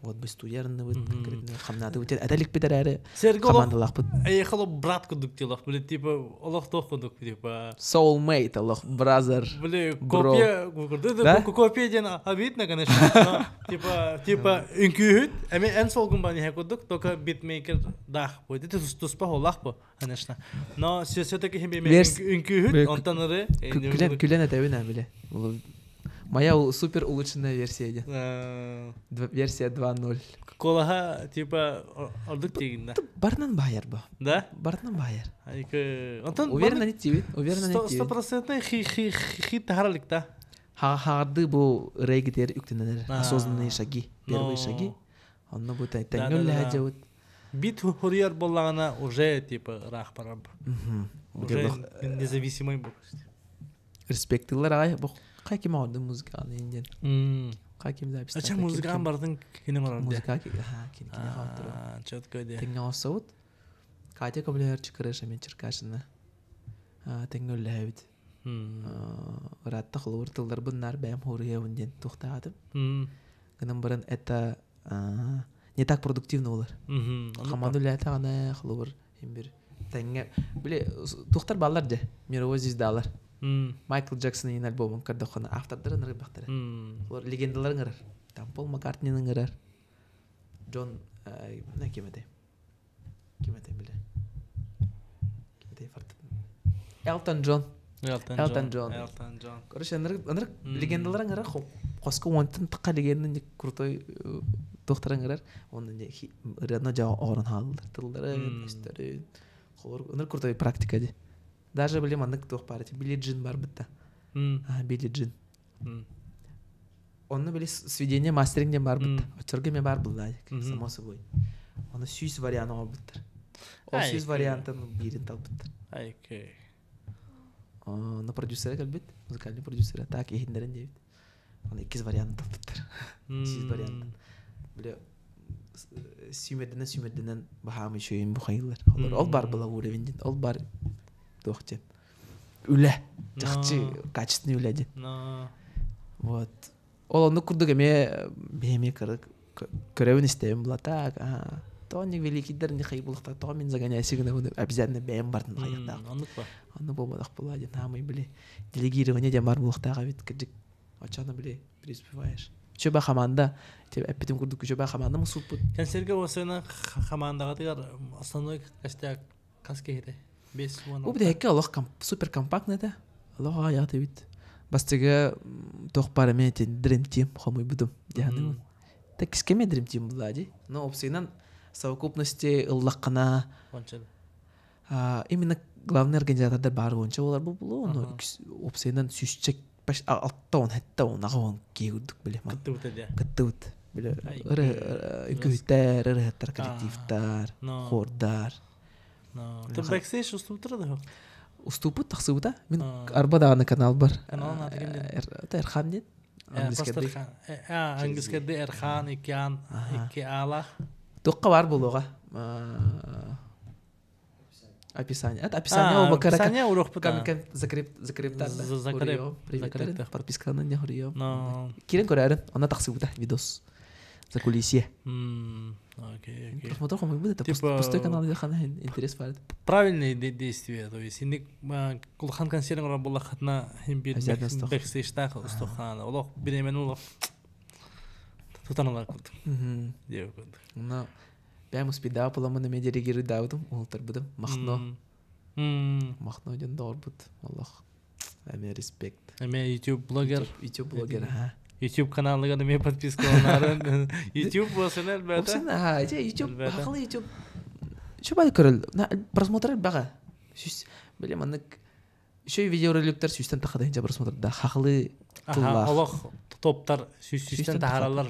S2: Вот бы студиярны бит конкретно хамнады бит. Әтәлик бит әрі.
S1: Серго
S2: командалах бит.
S1: Эй, хало брат кудук телах, биле типа Аллах тох кудук типа.
S2: Soulmate, Аллах brother.
S1: Биле копия, да копия ден обидно, конечно, но типа типа үнкүһүт, эми эн солгун бани кудук, только битмейкер дах. Вот это туспа холах бу, конечно. Но все-таки хим үнкүһүт, онтан ыры
S2: күлен күлен әтәбин биле. Моя супер улучшенная версия диэн. Версия 2.0.
S1: Куолаһа типа ордук тиигин да?
S2: Барынан баайар бу.
S1: Да?
S2: Барынан баайар.
S1: Онтон
S2: Уверенно тиибит. Уверенно тиибит.
S1: Стопроцентный хи таһаралык да?
S2: Хаҕарды бу ырайгытер үктэнэр осознанные шаги, первые шаги. Онно бу тэҥҥэ үллэһэ
S1: Бит хуруйар буоллаҕына уже типа ыраах барар. Уже независимый буолар.
S2: Респектылар аҕай бу хай ким оҥорду музыканы диэн. Хай ким запись.
S1: Ача музыкаан бардын кини оҥорор
S2: Музыка ха кини кини оҥордо.
S1: Четко де.
S2: Тэҥҥэ оҥорсобут. Катя көмөлөһөр Чыкырыша мен Черкашина. Тэҥҥэ үллэһэбит. Ыраатта холобур тылларбын наар бэйэм хоруйабын диэн туохтаатым. Гынан баран это не так продуктивно болар. Хамаду үлэтэҕинэ холобур бир тэҥҥэ били туохтар бааллар дьэ мировой звездалар. Майкл Джексон иин альбомун көрдөххүнэ автордарын ырыйбахтара. Олор легендаларын ырар. Там Пол Маккартнины ыҥырар. Джон ким этэй? Ким этэй биле? Ким этэй Элтон Джон.
S1: Элтон Джон. Элтон Джон.
S2: Короче, ынырык легендаларын ырар хоско уонтан таққа легенда крутой туохтарын ырар. Онно ырыаны жаа оҕорон хааллар. Тылларын, өстөрүн. Ынырык крутой практика ди. Даже били маннык туох баар эти Билли Джин бар бытта. Билли Джин. Онно били сведение мастеринг диэн бар бытта. Оччорго эмэ бар булла само собой. Оны 100 вариант оҥорбуттар. Ол 100 вариантын биирин талбыттар.
S1: Окей.
S2: Онно продюсера кэлбит, музыкальный продюсера. Так иһиннэрин диэбит. Оны иккис вариант талбыттар. 100 вариант. Били сүүмэрдэнэн сүүмэрдэнэн баһаам үчүгэйин бухайыллар. Ол бар была уровень диэн. Ол бар туох диэн. Үлэ. Чахчы качественный үлэ диэн. Вот. Ол оннук курдук эмиэ эмиэ көрөбүн истэбин була так тоҕо не великийдер не хай булахта тоҕо мин загоняйся гына обязательно бэйэм бардын хайыктаах
S1: оннук ба
S2: оннук буолбатах була диэн хаамай били делегирование диэн бар булуохтаах эбит кырдьык оччоно били преуспеваешь Үчүгэй хамаанда эппитим курдук үчүгэй хамаанда мусуппут.
S1: Консервге осына хамаандаҕытыгар основной костяк хас киһитэ? 5
S2: Бу биһикки олох супер компактный этэ. Олох аҕыйах эбит. Бастыгы туох баар эмиэ Dream Team хомуйбутум диэханыбын. Текискэ эмиэ Dream Team булла дии. Но опсыйынан совокупности ыллаххына именно главный организатордар баар уонча болар бу булу ону опсыйынан сүүсчэк 6 10 7 10 8 10 киһи курдук били
S1: кыттыбыт дии
S2: кыттыбыт били үҥкүүһүттэр ырыһыттар коллективтар хордар
S1: Бэксейш устубуттара да
S2: уступпут тахсыбыта мин арба даҕаны канал бар
S1: канал ааты ким диэн
S2: Эрхан диэн
S1: английскайды Эрхан икки аан икки аалаах
S2: туохха баар буолуоҕа Описание. Это описание оба
S1: Описание урокпут.
S2: Закреп закрептар.
S1: Закреп. Закреп.
S2: Подписканы не хурием. Кирен көрәрін, она тахсыбыта видос. За кулисье.
S1: Окей, окей.
S2: Просмотр хомой это пустой канал хана интерес бар.
S1: Правильные действия, то есть инник кулхан консервин ора була хатна хим бир бэкстейджтах устохана. Олох биремен олох тутаналар курдук. Диэб курдук.
S2: Но бэм успеда буламын эме делегиры даудум, уолтарбыдым. Махно. Махно ден доорбут. Аллах. Эме респект.
S1: Эме YouTube блогер.
S2: YouTube блогер, ага.
S1: YouTube каналыгар эме подпискаланарын. YouTube болсын элбэте.
S2: Болсын, ага, YouTube, хакылы YouTube. Şu бай көрөл, просмотр бага. Сүс, билем аннык еще видеороликтер сүүстэн тахада инжа просмотр да хахылы
S1: тыллаах. Олох топтар сүүстэн тахаралар.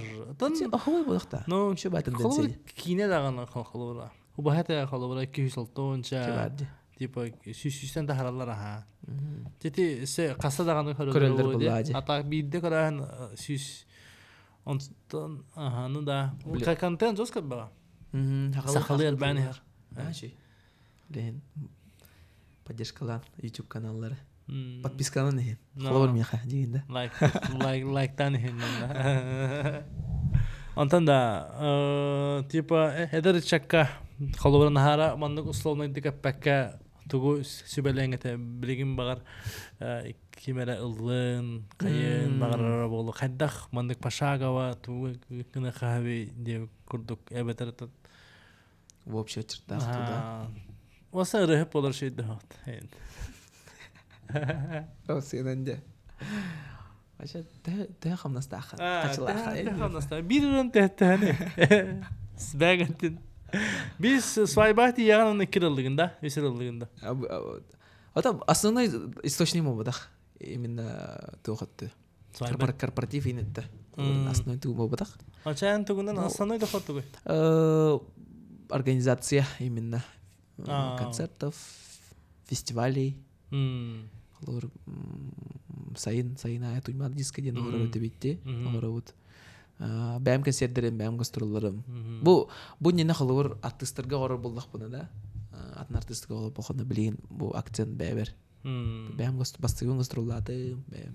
S2: Ахылы буолуохта.
S1: Ну,
S2: еще бай тенденция.
S1: Киинэ даҕаны холобура. Убаһата холобура 206 типа сүүстэн тахаралар аха. Тети се қаса даҕаны
S2: көрөллөр буллаади.
S1: Ата биирдэ көрөһөн сүүс онтон аха ну да. Контент жестко бага. Сахалы элбээн иһэр.
S2: Лehen поддержкалаан YouTube каналлары. Подпискалан иһин. Холобур миэхэ дигин да.
S1: Лайк лайк лайктан иһин. Онтон да типа эдэр ыччакка холобура наһаара маннык условнайдык эппэккэ тугу сүбэлээн этэ билигин баҕар ким эрэ ыллын хайын баҕарара буолу хайдах маннык пошагово тугу гына хаһаби диэн курдук эбэтэр
S2: в общих чертах туда.
S1: Оса ырыһып болар шейді.
S2: О, сенен де. Вообще, төһө хамнастааххын? Хачылаахха.
S1: Төһө хамнастаах. Биир ырын төһөттөһөнү. Сбэгантин. Биз свайбах тияган оны кирыллыгында, үс ырыллыгында.
S2: Это основной источник мобадах. Именно туохатты. Корпоратив инетте. Основной тугу мобадах.
S1: Ачаан тугунан основной доход тугу?
S2: Организация именно концертов, фестивалей. Олор сайын сайын аайы Туймаада диско диэн оҥорор этибитти. Оҥоробут. Бэйэм кэнсиэрдэрим, бэйэм гастролларым. Бу бу иннинэ холобур артыыстарга оҥорор буоллахпына да, атын артыыстарга оҥорбоххуна билигин бу акцент бэйэбэр. Бэйэм бастыгын гастроллаатым, бэйэм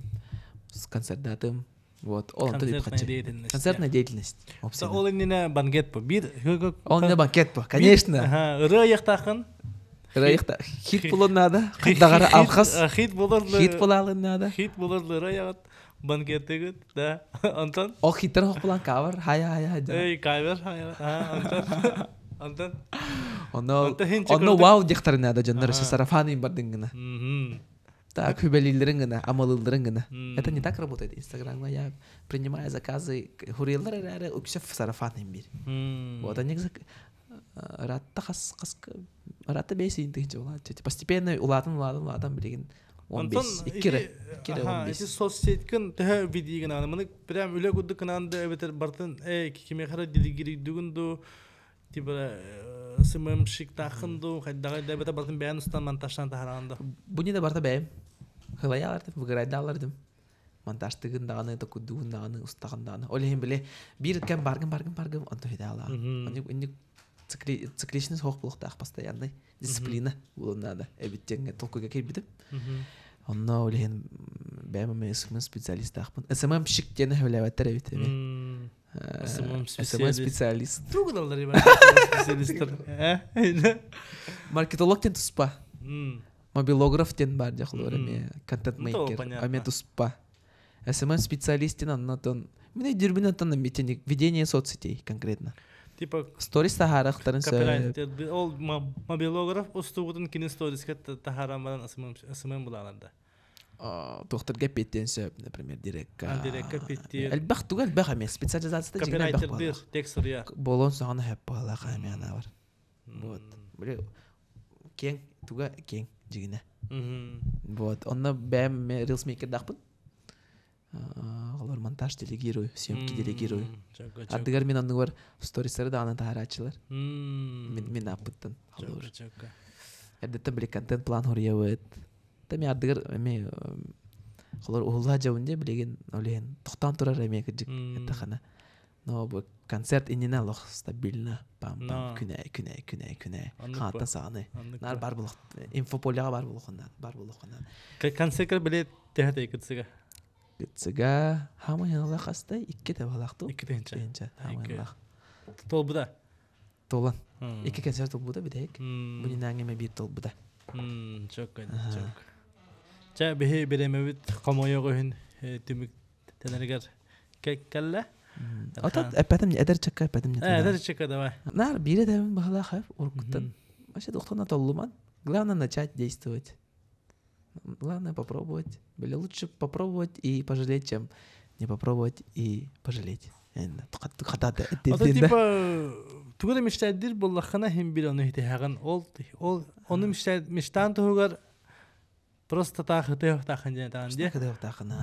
S2: концердаатым. Вот, ол онтон
S1: Концертная деятельность.
S2: Концертная деятельность.
S1: Ол иннинэ банкет бу. Бир
S2: Ол иннинэ банкет бу, конечно.
S1: Ырыа ыйахтааххын.
S2: Ырыа ыйахта. Хит булан надо. Хайдагара алхас.
S1: Хит булар.
S2: Хит булалын надо.
S1: Хит булар ырыа ягат банкеттегит, да. Антон.
S2: Ол хиттер хох булан кавер. Хая хая хая.
S1: Эй, кавер хая. Антон. Антон.
S2: Онно онно вау диэхтэрин надо дьоннор сарафаны бардыҥ гына. Так, хүбэлииллэрин гына, амалыылларын гына. Это не так работает. Инстаграмҥа я принимаю заказы, хуриялар эрээри үксэ сарафан биир. Вот они ыраатта хас хас ыраатта бэс ыйын тыһыынча улаатчы. Постепенно улаатан улаатан улаатан билигин 15 икки икки 15.
S1: Ити соцсетькын төһө видеогын аны маны прям үлэ курдук гынан да эбэтэр бартын кимиэхэ эрэ делегируйдугун ду типа СММщиктааххын дуу, хайдаҕай да эбэтэ бартын бэйэн устан монтажтан таһараҕын да.
S2: Бу не да барта бэйэм. Хылайаалардым, выгырайдаалардым. Монтажтыгын даҕаны, токуйдугун даҕаны, устаҕын даҕаны. Ол иһин били биир кэм баргым баргым баргым онто хидаалаа. Оннук инник цикличность суох буолуохтаах постоянный дисциплина буолуон надо. Эбит диэҥҥэ толкуйга киирбитим. Онно ол иһин бэйэм эмиэ СММ специалистаахпын. СММщик диэн сөбүлээбэттэр эбит эми.
S1: СММ
S2: специалист.
S1: Тугу гыналлар специалисттар?
S2: Маркетолог диэн туспа. Мобилограф диэн баар дьахлар эмиэ контент-мейкер эмиэ туспа. СММ специалист диэн оннотон мин өйдүүрбүн оттон ведение соцсетей конкретно.
S1: Типа
S2: сторис таһаарахтарын сөп.
S1: Ол мобилограф устубутун кини сториска таһааран баран СММ булааларда.
S2: Туохтарга эппиэттиэн сөп, например, дирекка.
S1: Дирекка эппиэттиир.
S2: Элбэх туга элбэх эмиэ специализацията дьиҥинэ элбэх
S1: Копирайтердыыр, текст суруйар.
S2: Буолуон саҕана сөп буоллаах эмиэ анаабар. Вот. Били киэҥ туга киэҥ дьиҥинэ. Вот. Онно бэйэм эмиэ рилсмейкердаахпын. Олор монтаж делегирую, съемки делегирую. Ардыгар мин оннугар стористары даҕаны таһарааччылар. Мин мин ааппыттан. Эрдэттэн били контент план хоруйабыт. Та ми ардыгар эми холор уһулла дьабын дии билигин ол иһин тохтоон турар эмиэ кырдьык эттэххинэ. Но бу концерт иннинэ олох стабильно пам пам күнэ күнэ күнэ күнэ хааттан саҕаны наар бар булух инфополяҕа бар булуххуннаан бар булуххуннаан
S1: Концерткар билет төһө кытсыга?
S2: Кытсыга хаамай хастай икки табалаах ту
S1: Икки тыһынча.
S2: Тыһынча хаамай
S1: Толбуда.
S2: Толан. Икки концерт толбуда бүтэһик. Бу нинааҥҥа биир толбуда.
S1: Чөккө, чөк. Чэ, биһи бириэмэбит хомойуох иһин түмүк тэнэригэр кэллэ.
S2: Ото эппэтим, эдэр чакка эппэтим.
S1: Эдэр чакка давай.
S2: Нар биире дэбин баһылаах хэп уруккуттан. Вообще тухтан толлуман. Главное начать действовать. Главное попробовать. Или лучше попробовать и пожалеть, чем не попробовать и пожалеть.
S1: Ото типа тугу да мечтайдыр буоллаххына иһин бир ону итэһэҕин ол ол ону мечтаан туһугар просто таах ытыахтаахын диэн таҕан дии.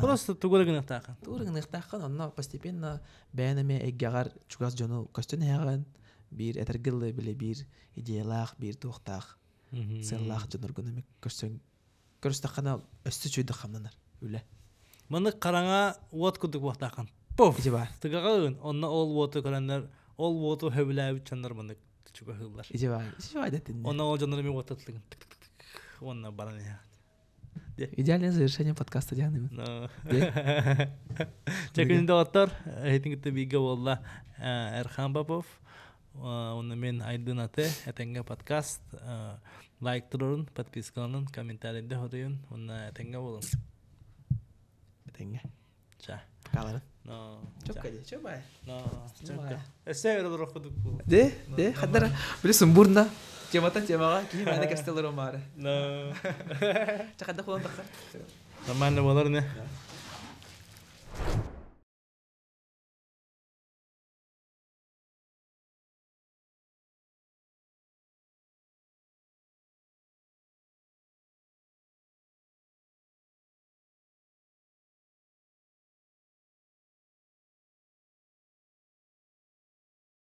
S1: Просто тугу да гыныахтаахын.
S2: Тугу да гыныахтааххын онно постепенно бэйэн эмиэ эйгэҕэр чугас дьону көстөн иһэҕин биир этэргэ дылы били биир идеялаах биир туохтаах сыаллаах дьонноргун эмиэ көрсөн көрүстэххинэ өссө үчүгэйдик хамнанар үлэ.
S1: Маннык хараҥа уот курдук буохтааххын. Пуф!
S2: Ити баар.
S1: Тыгаҕын, онно ол уоту көрөннөр, ол уоту сөбүлээбит дьоннор маннык чугаһыыллар.
S2: Ити баар. Ити баар дэтиннэ.
S1: Онно ол дьоннор эмиэ уоттатылыгын. Уонна баран иһэҕит.
S2: Идеальное завершение подкаста дианыбын.
S1: Чэ күнүн доҕоттор, эһитин кытта бииргэ буолла Эрхан Попов. Уонна мен Айдын Аты, этэҥҥэ подкаст лайк турорун, подпискаланын, комментарийда хоруйун, уонна этэҥҥэ буолун.
S2: Этэҥҥэ.
S1: Ча.
S2: Покаларын.
S1: Но.
S2: Чөккө дии, чө бай.
S1: Но. Чөккө. Өссө өрө кудук бу.
S2: Де, де, хаддара. Били сумбурна. Темата темаға, киһи мээнэ кэстелер омаары.
S1: Но.
S2: Ча хадда хулан тахсар.
S1: Нормально болар не?